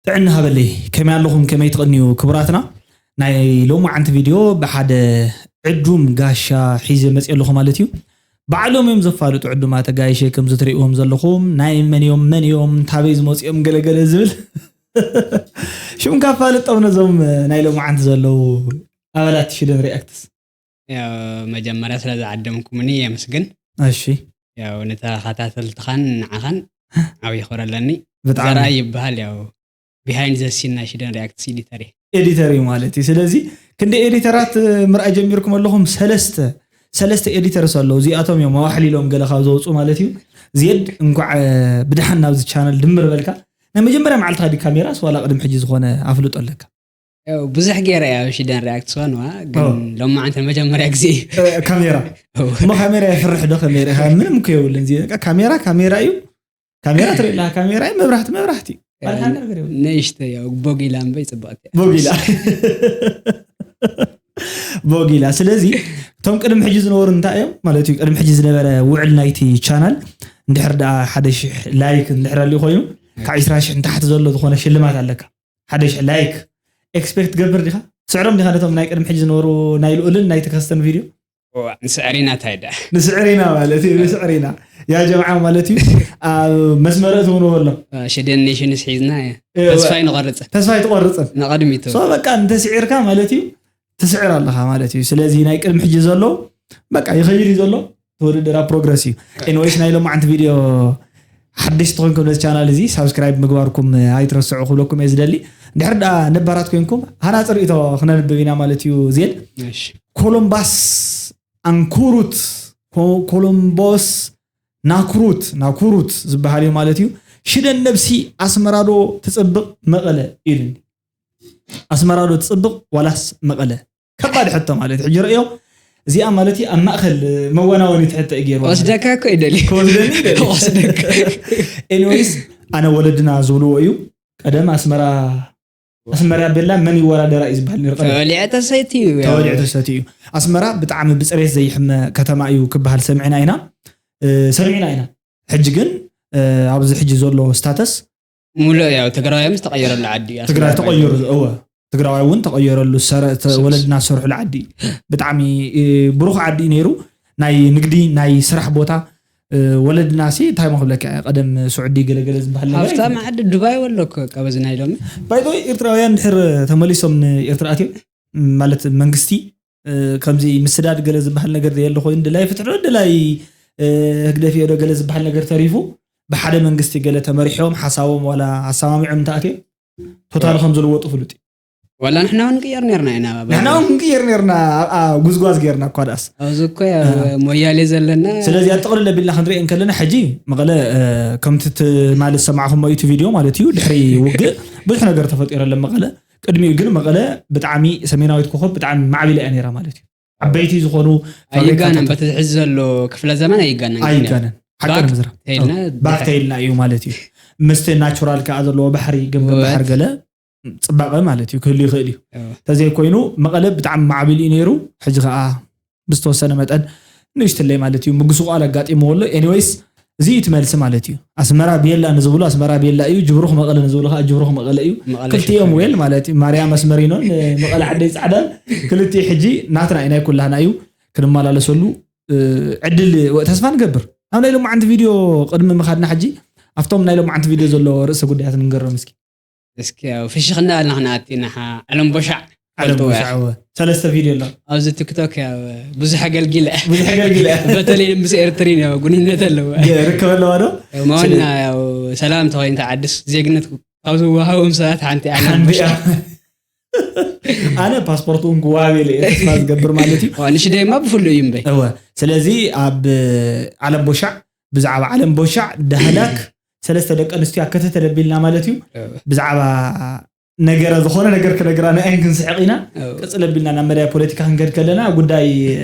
ጥዕና ሃበለይ። ከመይ ኣለኹም? ከመይ ትቐንዩ ክቡራትና? ናይ ሎማዓንቲ ቪድዮ ብሓደ ዕዱም ጋሻ ሒዘ መፅየ ኣለኹ ማለት እዩ። ባዕሎም እዮም ዘፋልጡ ዕዱማት ኣጋይሸ፣ ከምዚ ትሪእዎም ዘለኹም ናይ መን እዮም፣ መን እዮም፣ ታበይ ዝመፁ እዮም፣ ገለገለ ዝብል ሽም ካፋልጦም ነዞም ናይ ሎማዓንቲ ዘለዉ ኣባላት ሽደን ሪኣክትስ። ያው መጀመርያ ስለ ዝዓደምኩምኒ የመስግን። እሺ። ያው ንተኸታተልትኻን ንዓኻን ዓብዪ ክብሪ ኣለኒ። ብጣዕሚ። ዘርኣይ ይበሃል። ያው ቢሃይንድ ዘ ሲን ናይ ሽደን ሪኣክትስ ኤዲተር እየ። ኤዲተር እዩ ማለት እዩ። ስለዚ ክንዲ ኤዲተራት ምርኣይ ጀሚርኩም ኣለኹም። ሰለስተ ሰለስተ ኤዲተርስ ኣለዉ። እዚኣቶም እዮም ኣዋሕሊሎም ገለ ካብ ዘውፁ ማለት እዩ። ዜድ፣ እንኳዕ ብድሓን ናብዚ ቻነል ድምር በልካ። ናይ መጀመርያ መዓልትኻ ዲ ካሜራስ ዋላ ቅድም ሕጂ ዝኾነ ኣፍልጦ ኣለካ? ያው ብዙሕ ገይረ እያ ኣብ ሽደን ሪኣክትስ ዋን ዋ፣ ግን ኦ። ሎማዓንቲ መጀመርያ ግዜ እዩ። ካሜራ ኦ። እሞ ካሜራ የፍርሕ ዶ? ከመይ ርኢኻ? ምንም እኮ የብሉን። እዚ በቃ ካሜራ ካሜራ እዩ። ካሜራ ትርኢ ኣለኻ፣ ካሜራ እዩ። መብራህቲ መብራህቲ እዩ። ካልእ ሓንቲ ነገር የብሉን። ንእሽተይ ያው ቦጊላ እምበይ ጽብቕቲ እያ። ቦጊላ ቦጊላ። ስለዚ እቶም ቅድሚ ሕጂ ዝነበሩ እንታይ እዮም ማለት እዩ? ቅድሚ ሕጂ ዝነበረ ውዕል ናይቲ ቻናል፣ እንድሕር ደኣ ሓደ ሽሕ ላይክ እንድሕር ኣልዩ ኮይኑ፣ ካብ ዕስራ ሽሕ ንታሕቲ ዘሎ ዝኾነ ሽልማት ኣለካ። ሓደ ሽሕ ላይክ ኤክስፔክት ገብር ዲኻ? ስዕሮም ዲኻ ነቶም ናይ ቅድሚ ሕጂ ዝነበሩ ናይ ልኡልን ናይ ተከስተን ቪድዮ? ዋ፣ ንስዕሪና እንታይ ደኣ? ንስዕሪና ማለት እዩ። ንስዕሪና ያ ጀምዓ ማለት እዩ። ኣብ መስመር እትውኑ በሎ ሽደን ኔሽንስ ሒዝና እየ። እወ። ተስፋ ይንቆርጽ። ተስፋ ይትቆርፅን ንቐድሚቱ። ሶ በቃ እንተስዒርካ ማለት እዩ፣ ትስዕር ኣለኻ ማለት እዩ። ስለዚ ናይ ቅድሚ ሕጂ ዘሎ በቃ ይኸይድ እዩ ዘሎ። ተወዳደራ ፕሮግረስ እዩ። ኤኒዌይስ ናይ ሎማዓንቲ ቪድዮ ሓደሽቲ ኮይንኩም ነዚ ቻናል እዚ ሳብስክራይብ ምግባርኩም ኣይትረስዑ ክብለኩም እየ ዝደሊ። እንድሕር ደኣ ነባራት ኮይንኩም ሃናፂ ርእቶ ክነንብብ ኢና ማለት እዩ። ዜድ እሺ። ኮሎምባስ ኣንኩሩት ኮ- ኮሎምቦስ ናኩሩት ናኩሩት ዝበሃል እዩ ማለት እዩ። ሽደን ነብሲ ኣስመራዶ ትፅብቕ መቐለ ኢሉኒ። ኣስመራዶ ትፅብቕ ዋላስ መቐለ? ከባድ ሕቶ ማለት እዩ። ሕጂ ረእዮ እዚኣ ማለት እዩ ኣብ ማእኸል መወናወኒ ትሕቶ እዩ ገይርዋ። ወስደካ እኮ ይደሊ። ክወስደኒ ይደሊ። ወስደካ። ኤኒዌይስ ኣነ ወለድና ዝብልዎ እዩ። ቀደም ኣስመራ ኣስመራ ቤላ መን ይወዳደራ እዩ ዝበሃል ነይሩ ቀደም። ተወሊዐ ተሰትዩ ያው። ተወሊዑ ተሰትዩ እዩ። ኣስመራ ብጣዕሚ ብፅሬት ዘይሕመ ከተማ እዩ ክበሃል ሰሚዕና ኢና። እ፣ ሰሚዕና ኢና። ሕጂ ግን እ፣ ኣብዚ ሕጂ ዘሎ ስታተስ ሙሉእ ያው ትግራዋይ ምስ ተቐየረሉ ዓዲ እዩ። ትግራይ ኣስመራ ተቐየሩ እወ ትግራዋይ እውን ተቐየረሉ ሰረ- ተ- ስስ- ወለድና ዝሰርሕሉ ዓዲ እዩ። ብጣዕሚ እ፣ ብሩኽ ዓዲ እዩ ነይሩ። ናይ ንግዲ ናይ ስራሕ ቦታ እ፣ ወለድና ሲ እንታይ ሞ ክብለካ እየ፣ ቀደም ስዑዲ ገለገለ ዝበሃል ነገር ሃብታም ኣይፈልጥን። ዓዲ ዱባይ ወሎ እኮ ቀበዚ ናይ ሎሚ። ባይቶ ኤርትራውያን ድሕር ተመሊሶም ንኤርትራ ኣትዮም ማለት መንግስቲ እ፣ ከምዚ ምስዳድ ገለ ዝበሃል ነገር ዘየለ ኮይኑ ድላይ ፍትሒ ዶ ድላይ እ፣ ህግደፍ እዮ ዶ ገለ ዝበሃል ነገር ተሪፉ ብሓደ መንግስቲ ገለ ተመሪሖም ሓሳቦም ዋላ ኣሰማሚዖም እንተኣትዮም ቶታሊ ከም ዝልወጡ ፍሉጥ እዩ። ዋላ ንሕና እውን ንቅየር ነርና ኢና። ንሕና እውን ክንቅየር ነርና። ኣብ- ኣብ ጉዝጓዝ ገይርና እኳ ደኣስ ኣብዚ እኮ ያው ሞያሌ ዘለና። ስለዚ ኣጠቕልል ኣቢልና ክንሪኦ እንከለና ሕጂ መቐለ እ፣ ከምቲ ትማሊ ዝሰማዕኹሞ እዩ እቲ ቪድዮ ማለት እዩ። ድሕሪ ውግእ ብዙሕ ነገር ተፈጢሩ ኣሎ መቐለ። ቅድሚኡ ግን መቐለ ብጣዕሚ ሰሜናዊት ኮኸብ ብጣዕሚ ማዕቢላ እያ ነይራ ማለት እዩ። ዓበይቲ ዝኾኑ ፋብሪካታት ኣይጋነን በቲ ዝሕዝ ዘሎ ክፍለ ዘመን ኣይጋነን። ኣይጋነን ሓቂ ባክ ንምዝራብ ተይልና ባክ ተይልና እዩ ማለት እዩ። ምስቲ ናቹራል ከዓ ዘለዎ ባሕሪ ገምገም እወ። ባሕሪ ገለ ፅባቐ ማለት እዩ ክህሉ ይኽእል እዩ። እወ። ተዘይኮይኑ መቐለ ብጣዕሚ ማዕቢሉ እዩ ነይሩ። ሕጂ ከዓ ብዝተወሰነ መጠን ንእሽትለይ ማለት እዩ ምጉስቋል ኣጋጢምዎ ኣሎ። ኤኒዌይስ እዚ እዩ እቲ መልሲ ማለት እዩ። ኣስመራ ቤላ ንዝብሉ ኣስመራ ቤላ እዩ፣ ጅብሩኽ መቐለ ንዝብሉ ከዓ ጅብሩኽ መቐለ እዩ። መቐለ ክልቲኦም ሽኮር። ዌል ማለት እዩ። ማርያ መስመሪኖን እ፣ መቐለ ዓደይ ፃዕዳን ክልቲኡ ሕጂ ናትና እዩ ናይ ኩላህና እዩ። ክንመላለሰሉ እ፣ ዕድል ወ- ተስፋ ንገብር። ኣብ ናይ ሎማዓንቲ ቪድዮ ቅድሚ ምኻድና ሕጂ ኣብቶም ናይ ሎማዓንቲ ቪድዮ ዘሎ ርእሰ ጉዳያት ንንገሮም እስኪ። እስኪ ያው ፍሽኽ እንዳበልና ክንኣቲ ኢና። ሓ- ዓለም ቦሻዕ ዓለም ፈልጥዎ እያ። ሻዕወ ሰለስተ ቪድዮ ኣሎ። ኣብዚ ቲክቶክ ያው ብዙሕ ኣገልጊለ። ብዙሕ ኣገልጊለ። በተለይ ምስ ኤርትሪን ያው ጉንነት ኣለዎ። ርክብ ኣለዋ ዶ? መዋና ያው ሰላም ተኮይንታ ዓድስ ዜግነት ካብ ዝወሃቦም ሰባት ሓንቲ ዓለም ሓንቲ ቦሻዕ። እያ። ኣነ ፓስፖርት እውን ክወሃብ ኢለ እየ ተስፋ ዝገብር ማለት እዩ። ዋ፣ ንሽደይማ ብፍሉይ እዩ እምበይ። እወ ስለዚ ኣብ ዓለም ቦሻዕ ብዛዕባ ዓለም ቦሻዕ ዳህላክ ሰለስተ ደቂ ኣንስትዮ ኣከተተለ ቢልና ማለት እዩ። ብዛዕባ ነገረ ዝኾነ ነገር ክነግራ ንኣይን ክንስሕቕ ኢና። እወ። ቅፅል ኣቢልና ናብ መዳይ ፖለቲካ ክንከድ ከለና ጉዳይ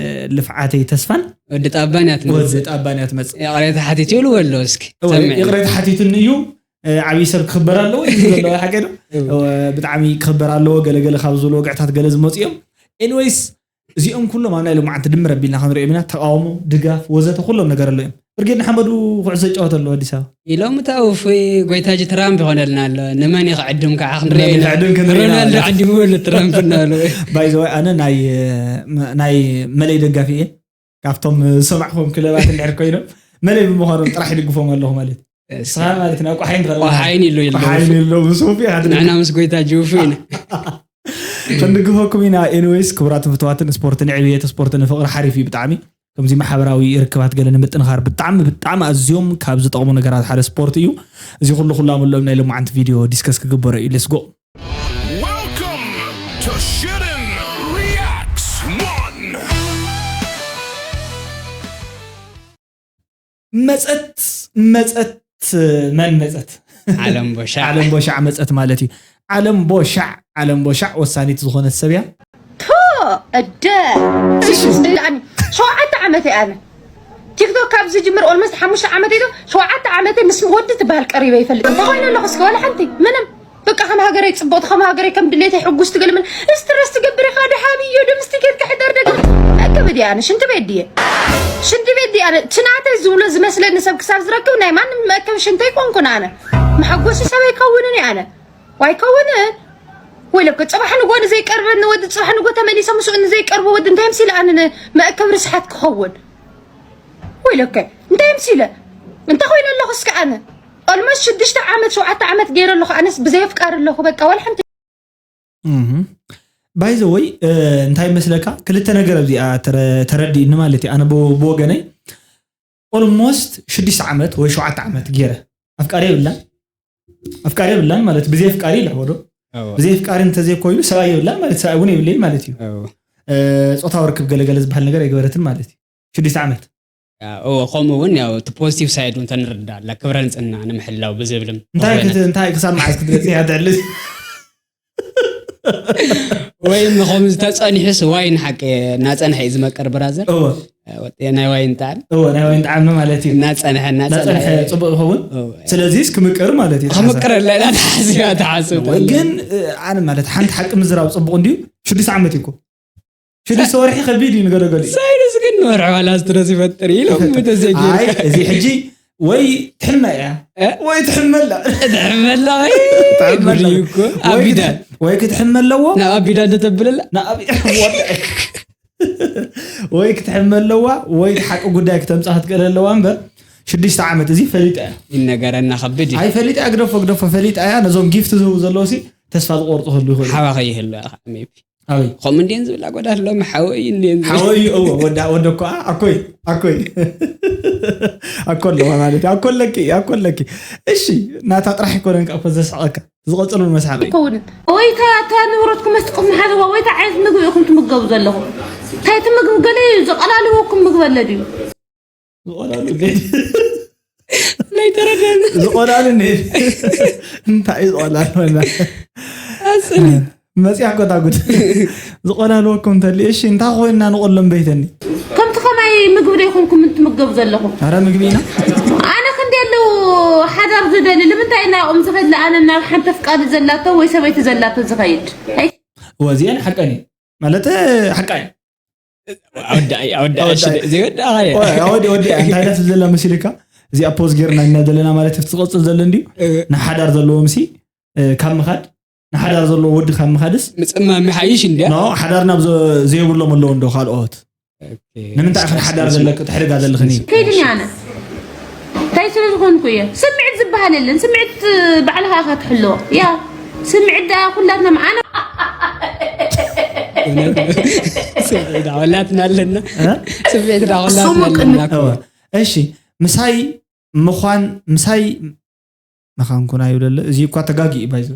ልፍዓተይ ተስፋን ወዲ ጣባን እያ ትመፅእ። ወዲ ጣባን እያ ትመፅእ። ይቕሬታ ሓቲት ይብልዎ ኣለዉ እስኪ እወ፣ ሰምዕና። ይቕሬታ ሓቲቱኒ እዩ። እ፣ ዓብዪ ሰብ ክኽበር ኣለዎ እዩ ዝብሎ ሓደ ዶ? እወ። እወ፣ ብጣዕሚ ክኽበር ኣለዎ። ገለገለ ካብ ዝብሉ ወግዕታት ገለ ዝመፁ እዮም። ኤኒዌይስ እዚኦም ኩሎም ኣብ ናይ ሎማዓንቲ ድምር ኣቢልና ክንሪኦም ኢና። ተቃውሞ፣ ድጋፍ ወዘተ ኩሎም ነገር ኣሎ እዮም። ብርጌድ ንሓመዱ ኩዕሶ ይጫወት ኣሎ ኣዲስ ኣበባ። ኢሎም እታ ውፉይ ጎይታጅ ትራምፕ ይኾነልና ኣሎ። ንመን ይኽዕድም ከዓ ክንሪኦ ንመን ኢና። ይኽዕድም ክንርኢ ኢና ሮናልዶ ማለት። ዓዲምዎ ኣሎ ትራምፕ እናበለ። ባይዘወይ ኣነ ናይ ናይ መለይ ደጋፊ እየ። ካብቶም ዝሰማዕኹም ክለባት እንድሕር ኮይኖም መለይ ብምዃኖም ጥራሕ ይድግፎም ኣለኹ ማለት እዩ። ንስኻ ማለት ናብ ቆሓይን ትኸደ ቆሓይን ኢሉ ኢሉ ቆሓይን ኢሉ ብሱፊ ንሕና ምስ ጎይታ ጅውፉ ኢና። ክንድግፈኩም ኢና። ኤኒዌይስ ክቡራትን ፍትዋትን ስፖርት ንዕብየት ስፖርት ንፍቕሪ ሓሪፍ እዩ ብጣዕሚ። ከምዚ ማሕበራዊ ርክባት ገለ ንምጥንኻር ብጣዕሚ ብጣዕሚ ኣዝዮም ካብ ዝጠቕሙ ነገራት ሓደ ስፖርት እዩ። እዚ ኩሉ ኩላምሎም ናይ ሎማዓንቲ ቪድዮ ዲስከስ ክግበሮ እዩ። ሌትስ ጎ። Welcome to Shootin' Reacts One. መፀት መፀት መን መፀት ዓለም ቦሻዕ ዓለም ቦሻዕ መፀት ማለት እዩ። ዓለም ቦሻዕ ዓለም ቦሻዕ ወሳኒት ዝኾነት ሰብ እያ። ቶ እደ ስስደኣኒ ሸውዓተ ዓመት እየ ኣነ ቲክቶክ ካብ ዝጅምር ኦልሞስት ሓሙሽተ ዓመት ኢዶ ሸውዓተ ዓመት ምስ ወዲ ትበሃል ቀሪበ ይፈልጥ እንታይ ኮይነ ኣለኹ እስከ ዋላ ሓንቲ ምንም በቃ ከም ሃገረይ ፅቡቅቲ ከም ሃገረይ ከም ድሌተይ ሕጉስ ትገልምን ስትረስ ትገብር ኢኻ ዶ ሓብዮ ዶ ምስቲ ኬድካ ሕደር ደገ መእከብ ድየ ኣነ ሽንቲ ቤት ድየ ሽንቲ ቤት ድየ ኣነ ትናተይ ዝብሎ ዝመስለኒ ሰብ ክሳብ ዝረክብ ናይ ማንም መእከብ ሽንተይ ኮንኩን ኣነ መሓጎሲ ሰብ ኣይከውንን እየ ኣነ ኣይከውንን ወይለከ ፅባሕ ንጎ ንዘይቀርበኒ ወዲ ፅባሕ ንጎ ተመሊሰ ምስኡ ንዘይቀርቦ ወዲ እንታይ ምሲለ ኣነ መእከብ ርስሓት ክኸውን ወይለከ እንታይ ምሲለ እንታይ ኮይነ ኣለኹ እስከ ኣነ ኦልሞስት ሽዱሽተ ዓመት ሸውዓተ ዓመት ገይረ ኣለኹ ኣነስ ብዘይ ኣፍቃሪ ኣለኹ በቃ ዋላ ሓንቲ ባይዘወይ እንታይ መስለካ ክልተ ነገር ኣብዚኣ ተረ- ተረዲእኒ ማለት እዩ። ኣነ ብ- ብወገነይ ኦልሞስት ሽዱሽተ ዓመት ወይ ሸውዓተ ዓመት ገይረ ኣፍቃሪ የብላን ኣፍቃሪ የብላን ማለት ብዘይ ኣፍቃሪ ይልሕቦ ዶ ብዘይ ኣፍቃሪ እንተዘይኮይኑ ሰብኣይ የብላን ማለት ሰብኣይ እውን የብለይ ማለት እዩ። እ፣ ፆታዊ ርክብ ገለገለ ዝበሃል ነገር ኣይገበረትን ማለት እዩ። ሽዱሽተ ዓመት እዎ ከምኡ እውን ያው እቲ ፖዚቲቭ ሳይድ እውን ተንርዳ ኣላ ክብረ ንፅና ንምሕላው ብዝብልም እንታይ ክት- እንታይ ክሳብ መዓዝ ክትገፅ እያ ትዕልል ወይ ንኸም ዝተፀኒሑስ ዋይን ሓቂ እናፀንሐ እዩ ዝመቅር ብራዘር እወ ናይ ዋይን ጣዕም እወ ናይ ወይን ጣዕሚ ማለት እዩ። እናፀንሐ እናፀንሐ እናፀንሐ ፅቡቅ ይኸውን። እወ። ስለዚስ ክምቅር ማለት እዩ። ከምቅረላ ኢና ተሓሲባ ተሓስብ ወይ ግን እ፣ ኣነ ማለት ሓንቲ ሓቂ ምዝራብ ፅቡቅ እንድዩ። ሽዱሽተ ዓመት እዩ እኮ ሽዱሽተ ወርሒ ከቢድ እዩ ንገለገሉ እዩ። ሳይንስ ግን ንወርሒ ዋላ ስትረስ ይፈጥር ኢሎም ተዘጊርካ ኣይ እዚ ሕጂ ወይ ትሕመ እያ እ? ወይ ትሕመላ ትሕመላ ትሕመላ። ጉድ እዩ እኮ ወይ ኣቢዳ ክትሕ- ወይ ክትሕመለዎ ናብ ኣቢዳ እንተተብለላ ንኣብ ወይ ክትሕመለዋ ወይ ሓቂ ጉዳይ ክተምፃ ክትክእል ኣለዋ እምበር ሽዱሽተ ዓመት እዚ ፈሊጣ እያ። ይነገረና ከብድ እዩ ኣይ ፈሊጣ እያ ግደፎ ግደፎ ፈሊጣ እያ። ነዞም ጊፍት ዝህቡ ዘለዉ ሲ ተስፋ ዝቆርጡ ክህሉ ይኽእሉ። ሓዋ ከይህሉ ኢኻ ሜቢ ኣበይ ከምኡ እንድየን ዝብላ ጎዳሎም ሓወይ እንድየን ዝብላ ሓወይ እዎ ወዳ ወደ እኮ ኣኮይ ኣኮይ ኣኮ ኣለዋ ማለት እዩ። ኣኮ ኣለኪ ኣኮ ኣለኪ። እሺ ናታ ጥራሕ ይኮነን ካብ ዘስሕቀካ ዝቐፅሉ መስሓቂ ይከውንን ወይ እታ እታ ንብረትኩም መስጥኩም ሓዘዋ ወይ እታ ዓይነት ምግቢ ኢኹም ትምገቡ ዘለኹም እንታይ እቲ ምግቢ ገለ እዩ ዝቐላልወኩም ምግቢ ኣለ ድዩ ዝቆላሉ እንዴት ለይተረደን ዝቆላሉ እንዴት እንታይ እዩ ዝቆላሉ ወላ ኣስሊ መፅያ ኮታ ጉድ ዝቆላልወኩም እንተሊ እሺ እንታይ ኮይንና ንቆሎም በይተኒ ከምቲ ከማይ ምግቢ ዶ ይኹንኩም ትምገቡ ዘለኹም ኣረ ምግቢ ኢና ኣነ ክንዲ ኣለዉ ሓዳር ዝደሊ ንምንታይ ናብኦም ዝኸድ ኣነ ናብ ሓንቲ ፍቃድ ዘላቶ ወይ ሰበይቲ ዘላቶ ዝኸይድ ኣይ ወዚአን ሓቀን እዩ ማለት ሓቃ እዩ ኣወዳእ ኣወዳእ ኣወዳእ። ዘይወዳእ ወዲ ወዲ እንታይ ዳስ ዘላ መሲልካ እዚኣ ፖዝ ጌርና ኢና ዘለና ማለት እቲ ዝቐፅል ዘሎ እንድዩ ንሓዳር ዘለዎም ሲ ካብ ምኻድ ንሓዳር ዘለዎ ወዲ ካብ ምኻድስ ምፅማም ይሓይሽ እንድያ ኖ ሓዳር ናብ ዘ- ዘይብሎም ኣለዉ እንዶ ካልኦት ንምንታይ ኢኽን ሓዳር ዘለክ ትሕርጋ ዘለኽኒ ከይድን ኣነ እንታይ ስለ ዝኾንኩ እየ ስምዒት ዝበሃል የለን ስምዒት ባዕልኻ ኢኻ ትሕልዎ ያ ስምዒት ደኣ ኩላትና መዓነ ስምዒት ኣወላትና ኣለና እ? ስምዒት እሱም ኣወላትና ኣለና እወ። እሺ ምሳይ ምዃን ምሳይ ምዃንኩን ኣይብለለ እዚ እኳ ተጋጊ እዩ ባይዘ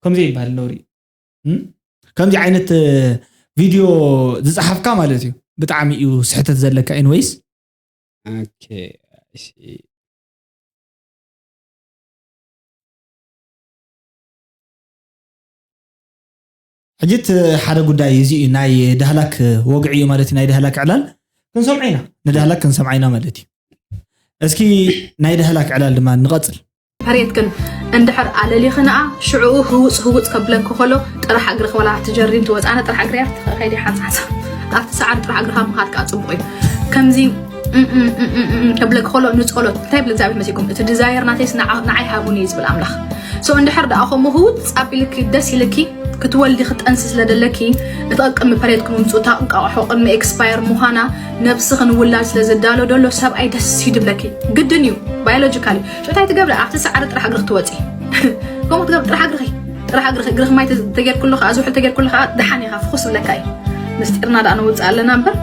ከምዚ ይበሃል ነውሪ እም? ከምዚ ዓይነት እ፣ ቪድዮ ዝፀሓፍካ ማለት እዩ ብጣዕሚ እዩ ስሕተት ዘለካ ኤንወይስ ኦኬ እሺ ሕጂ እቲ ሓደ ጉዳይ እዚ እዩ ናይ ዳህላክ ወግዒ እዩ ማለት እዩ ናይ ዳህላክ ዕላል ክንሰምዖ ኢና ንዳህላክ ክንሰምዓ ኢና ማለት እዩ እስኪ ናይ ዳህላክ ዕላል ድማ ንቐፅል ሕርየትክን እንድሕር ኣለሊኽንኣ ሽዕኡ ህውፅ ህውፅ ከብለኪ ከሎ ጥራሕ እግርኺ ወላ ኣብቲ ጀርዲን ትወፃነ ጥራሕ እግሪ ኣብቲ ከይዲ ሓንሳሓንሳ ኣብቲ ሰዓሪ ጥራሕ እግርኻ ምኻድ ከዓ ፅቡቕ እዩ ከምዚ ከብለክ ከሎ ንፀሎት እንታይ ብል እግዚኣብሔር መሲኩም እቲ ድዛየር ናተይስ ንዓይ ሃቡኒ እዩ ዝብል ኣምላኽ። ሶ እንድሕር ደኣ ከምኡ ህውፅ ኣቢልኪ ደስ ኢልኪ ክትወልዲ ክትጠንሲ ስለደለኪ እቲ ቅድሚ ፐሬድኪ ምምፅኡ እታ እንቃቑሖ ቅድሚ ኤክስፓየር ምዃና ነብስኺ ንውላድ ስለዘዳሎ ደሎ ሰብኣይ ደስ ይድብለኪ ግድን እዩ። ባዮሎጂካሊ ሽታይ ትገብሪ ኣብቲ ሳዕሪ ጥራሕ እግሪ ክትወፂ ከምኡ ትገብሪ ጥራሕ እግርኺ ጥራሕ እግርኺ እግርኺ ማይ ተጌርኩሉ ከዓ ዝውሕል ተጌርኩሉ ከዓ ደሓን ኢኻ ፍኹስ ብለካ እዩ። ምስጢርና ደኣ ነውፅእ ኣለና እምበር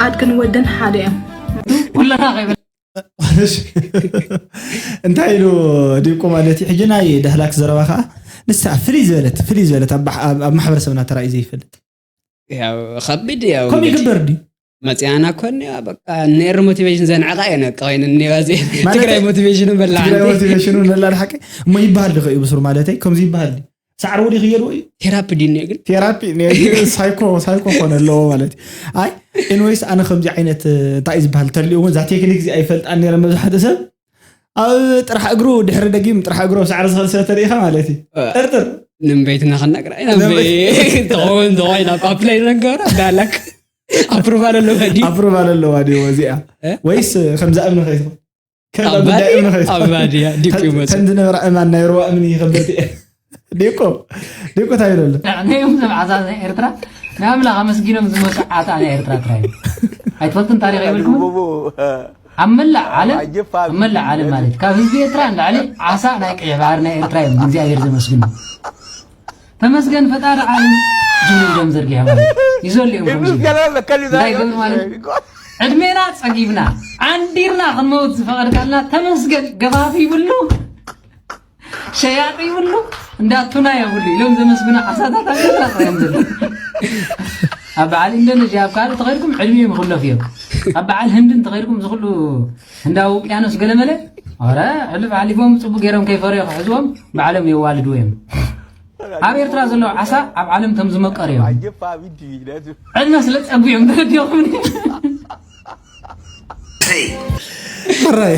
ኣድግን ወድን ሓደ እዮም። ኩለና ከይበል እንታይ ኢሉ ዲቁ ማለት እዩ ሕጂ ናይ ዳህላክ ዘረባ ከዓ ንሳ ፍልይ ዝበለት ፍልይ ዝበለት ኣብ ማሕበረሰብና ተራእዩ ዘይፈልጥ ከቢድ ያው ከም ይግበር ድዩ መፅያና ኮን በቃ ነር ሞቲቬሽን ዘንዕቃ እየ ነቀ ኮይኑ እኒባዚ ትግራይ ሞቲቬሽኑ በላ ትግራይ ሞቲቬሽኑ ነላ ሓቂ እሞ ይበሃል ድኸ እዩ ብሱር ማለተይ ከምዚ ይበሃል ድዩ ሳዕሪ ወዲኺ ገይርዎ እዩ ቴራፒ ድዩ ግን ቴራፒ ሳይኮ ሳይኮ ኮነ ኣለዎ ማለት እዩ ኣይ ኤንወይስ ኣነ ከምዚ ዓይነት እንታይ እዩ ዝበሃል ተልኡ እውን እዛ ቴክኒክ እዚ ኣይፈልጣን ነረ መብዛሕትኡ ሰብ ኣብ ጥራሕ እግሩ ድሕሪ ደጊም ጥራሕ እግሩ ኣብ ሳዕሪ ዝኸል ስለ ተሪኢኻ ማለት እዩ ጥርጥር ንንበይትና ከናቅራ ኢና ትኸውን ትኾይና ፓፕላይ ነገራ ዳላክ ኣፕሩቫል ኣለዋ ድዩ ኣፕሩቫል ኣለዋ ድዩ እዚኣ ወይስ ከምዚ እምኒ ከይትኾን ከም ኣብ ጉዳይ እምኒ ከይትኾን ኣባድያ ዲቁ ይመፁ ከም ዝነበራ እማን ናይ ሩባ እምኒ ይኸበርቲ እየ ዲቁ ዲቁ እንታይ ይብለሉ ነዮም ሰብ ዓሳ ናይ ኤርትራ ንኣምላኽ ኣመስጊኖም ዝመሱ ዓሳ ናይ ኤርትራ ጥራይ እዩ ኣይትፈልጥን ታሪኽ ይብልኩም ኣብ መላእ ዓለም ኣብ መላእ ዓለም ማለት ካብ ህዝቢ ኤርትራ ንላዕሊ ዓሳ ናይ ቀይሕ ባህር ናይ ኤርትራ እዮም እግዚኣብሔር ዘመስግኑ ተመስገን ፈጣሪ ዓለም ጅምሪ ኢዶም ዘርጊሖም ማለት እዩ። ይዘሉ እዮም ከምዚ እንታይ ይገብሩ ማለት እዩ? ዕድሜና ጸጊብና ዓንዲርና ክንመውት ዝፈቐድካልና ተመስገን ገፋፍ ይብሉ ሸያጢ ይብሉ እንዳቱና የብሉ ኢሎም ዘመስግኑ ዓሳታት ኣብ ኤርትራ ጥራይ እዮም ዘለዉ ኣብ በዓል ኢንዶኔዥያ ኣብ ካልእ ተኸድኩም ዕድሜ ይምክለፍ እዮም ኣብ በዓል ህንዲ እንተኸድኩም ዝኽሉ ህንዳዊ ውቅያኖስ ገለመለ ኧረ ሕልፍ ሓሊፎም ፅቡቅ ገይሮም ከይፈረዩ ክሕዝዎም ባዕሎም የዋልድዎ እዮም ኣብ ኤርትራ ዘለዉ ዓሳ ኣብ ዓለም ቶም ዝመቀር እዮም ዕድመ ስለ ፀጉ እዮም ተረዲኹም ሕራይ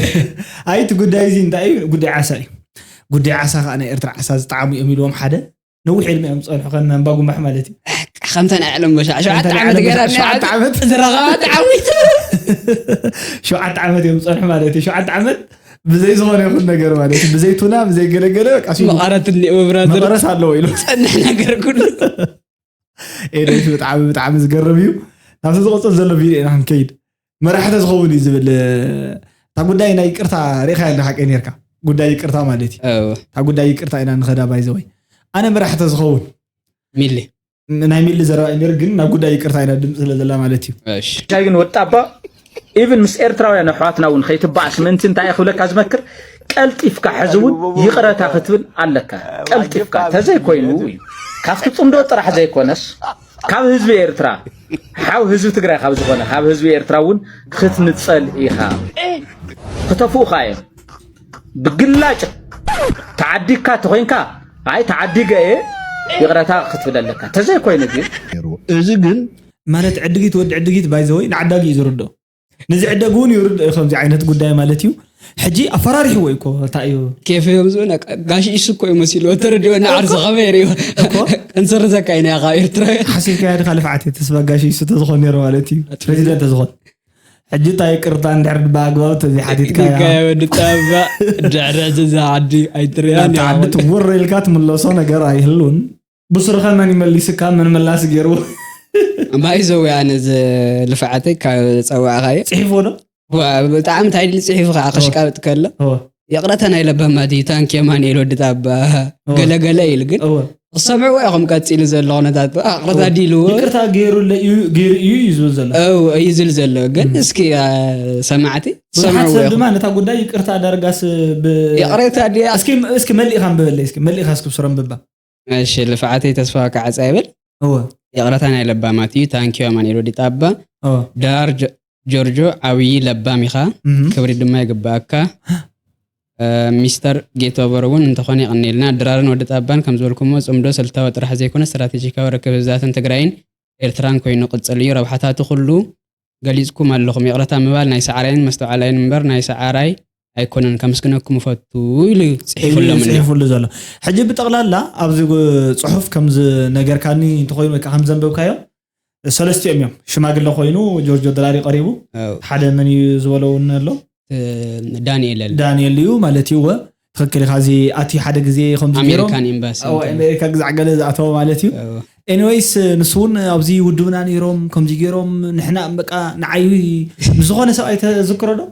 ኣይቲ ጉዳይ እዚ እንታይ እዩ ጉዳይ ዓሳ እዩ ጉዳይ ዓሳ ከዓ ናይ ኤርትራ ዓሳ ዝጠዓሙ እዮም ኢልዎም ሓደ ነዊሕ ዕድመ እዮም ዝፀንሑ ከም መንባ ጉንባሕ ማለት እዩ ከምተን ኣዕለም ሸውዓተ ዓመት ገራ ሸውዓተ ዓመት ዝረኸባ ተዓዊቱ ሸውዓተ ዓመት እዮም ዝፀንሑ ማለት እዩ ሸውዓተ ዓመት ብዘይ ዝኾነ ይኹን ነገር ማለት እዩ ብዘይ ቱና ብዘይ ገለገለ በቃ ሲሉ መቐረት እኒኦ ብራዘር መቐረስ ኣለዎ ኢሉ ፀንሕ ነገር ኩሉ ኤደት ብጣዕሚ ብጣዕሚ ዝገርም እዩ ናብቲ ዝቐፅል ዘሎ ቪድዮ ኢና ክንከይድ መራሕተ ዝኸውን እዩ ዝብል እታ ጉዳይ ናይ ይቅርታ ርኢኻ ያለ ሓቀይ ነርካ ጉዳይ ይቅርታ ማለት እዩ እታ ጉዳይ ይቅርታ ኢና ንኸዳ ባይዘወይ ኣነ መራሕተ ዝኸውን ሚሊ ናይ ሚሊ ዘረባ እዩ ነር ግን ናብ ጉዳይ ይቅርታ ኢና ድምፂ ስለ ዘላ ማለት እዩ እሺ ሻይ ግን ወጣባ ኢቭን ምስ ኤርትራውያን ኣሕዋትና እውን ከይትበኣስ ምእንቲ እንታይ እየ ክብለካ ዝመክር ቀልጢፍካ ሕዚ እውን ይቕረታ ክትብል ኣለካ ቀልጢፍካ ተዘይኮይኑ እዩ ካብቲ ፅምዶ ጥራሕ ዘይኮነስ ካብ ህዝቢ ኤርትራ ሓው ህዝቢ ትግራይ ካብ ዝኾነ ካብ ህዝቢ ኤርትራ እውን ክትንፀል ኢኻ ክተፍኡኻ እዮም ብግላጭ ተዓዲግካ ተኮይንካ ኣይ ተዓዲገ እየ ይቕረታ ክትብል ኣለካ ተዘይኮይኑ ግን እዚ ግን ማለት ዕድጊት ወዲ ዕድጊት ባይዘወይ ንዓዳጊ እዩ ዝርድኦ ንዝዕደግ እውን ይርድኦ ከምዚ ዓይነት ጉዳይ ማለት እዩ ሕጂ ኣፈራሪሕዎ እኮ እንታይ እዩ ኬፍ እዮም ዝብለ ጋሽ ኢሱ እኮ እዩ መሲሉ ተረዲኦ እና ዓርሲ ከመይ ሪኦ እንስርዘካ ኢና ካብ ኤርትራ ሓሲብካ ያድካ ልፍዓት ተስፋ ጋሽ ኢሱ ተዝኾን ነይሩ ማለት እዩ ፕሬዚደንት ተዝኾን ሕጂ እንታይ ይቅርታ እንድሕር ብኣግባብ ተዘይሓቲትካ ወዲ ጣባ ድሕሪ እዚ እዛ ዓዲ ኣይትሪያን ናብቲ ዓዲ ትውር ኢልካ ትምለሶ ነገር ኣይህሉን ብስርኸ መን ይመሊስካ መን መላሲ ገይሩ ባይዘው ኣነ ልፍዓተይ ካብ ፀዋዕካዮ ፅሒፎ ዶ ብጣዕሚ እንታይ ድል ፅሒፉ ከዓ ከሽቃብጥ ከሎ ይቕረታ ናይ ለባማት እዩ ታንኪ የማንኤል ወዲ ጣባ ገለገለ ኢሉ ግን ክሰምዕዎ ኢኹም ቀፂሉ ዘሎ ኩነታት ኣቕረታ ዲልዎ ይቅርታ ገይሩ እዩ እዩ ዝብል ዘሎ እዩ ዝብል ዘሎ ግን እስኪ ሰማዕቲ ሰምዕዎ ድማ ነታ ጉዳይ ይቅርታ ዳርጋስ ይቕሬታ ድያ እስኪ መሊእካ ንብበለይ እስኪ መሊእካ እስኪ ብስሮም ብባ እሺ ልፍዓተይ ተስፋ ክዓፃ ይብል እወ ይቕረታ ናይ ለባማት እዩ ታንኪዩ ኣማኒኤል ወዲ ጣባ እወ ዳር ጆ- ጆርጆ ዓብዪ ለባም ኢኻ እህ ክብሪ ድማ ይግባኣካ እ፣ ሚስተር ጌተወር እውን እንተኾነ የቐኒልና ድራርን ወዲ ጣባን ከም ዝበልኩሞ ፅምዶ ስልታዊ ጥራሕ ዘይኮነ ስትራቴጂካዊ ርክብ ህዝብታትን ትግራይን ኤርትራን ኮይኑ ቅፅል እዩ ረብሓታቱ ኩሉ ገሊፅኩም ኣለኹም ይቕረታ ምባል ናይ ሰዓራይን መስተውዓላይን እምበር ናይ ሰዓራይ ኣይኮነን ከምስግነኩም እፈቱ ኢሉ እዩ ፅሒፉሎም እኒኦ። ፅሒፉሉ ዘሎ ሕጂ ብጠቕላላ ኣብዚ ጽሑፍ ከም ዝነገርካኒ እንተኮይኑ ወይ ከዓ ከም ዘንበብካዮ ሰለስቲኦም እዮም። ሽማግለ ኮይኑ ጆርጆ ድራር እዩ ቀሪቡ። ሓደ መን እዩ ዝበሎ እውን ኣሎ። ዳንኤል ዳንኤል እዩ ማለት እዩ። ወ ትኽክል ኢኻ። እዚ ኣቲ ሓደ ግዜ ከምዚ ገይሮም ኣሜሪካን ኤምባሲ ኣሜሪካ ግዛዕ ገለ ዝኣተወ ማለት እዩ። ኤኒዌይስ ንሱ እውን ኣብዚ ውድብና ነይሮም ከምዚ ገይሮም ንሕና በቃ ንዓይ ዝኾነ ሰብኣይ ተዝክሮ ዶ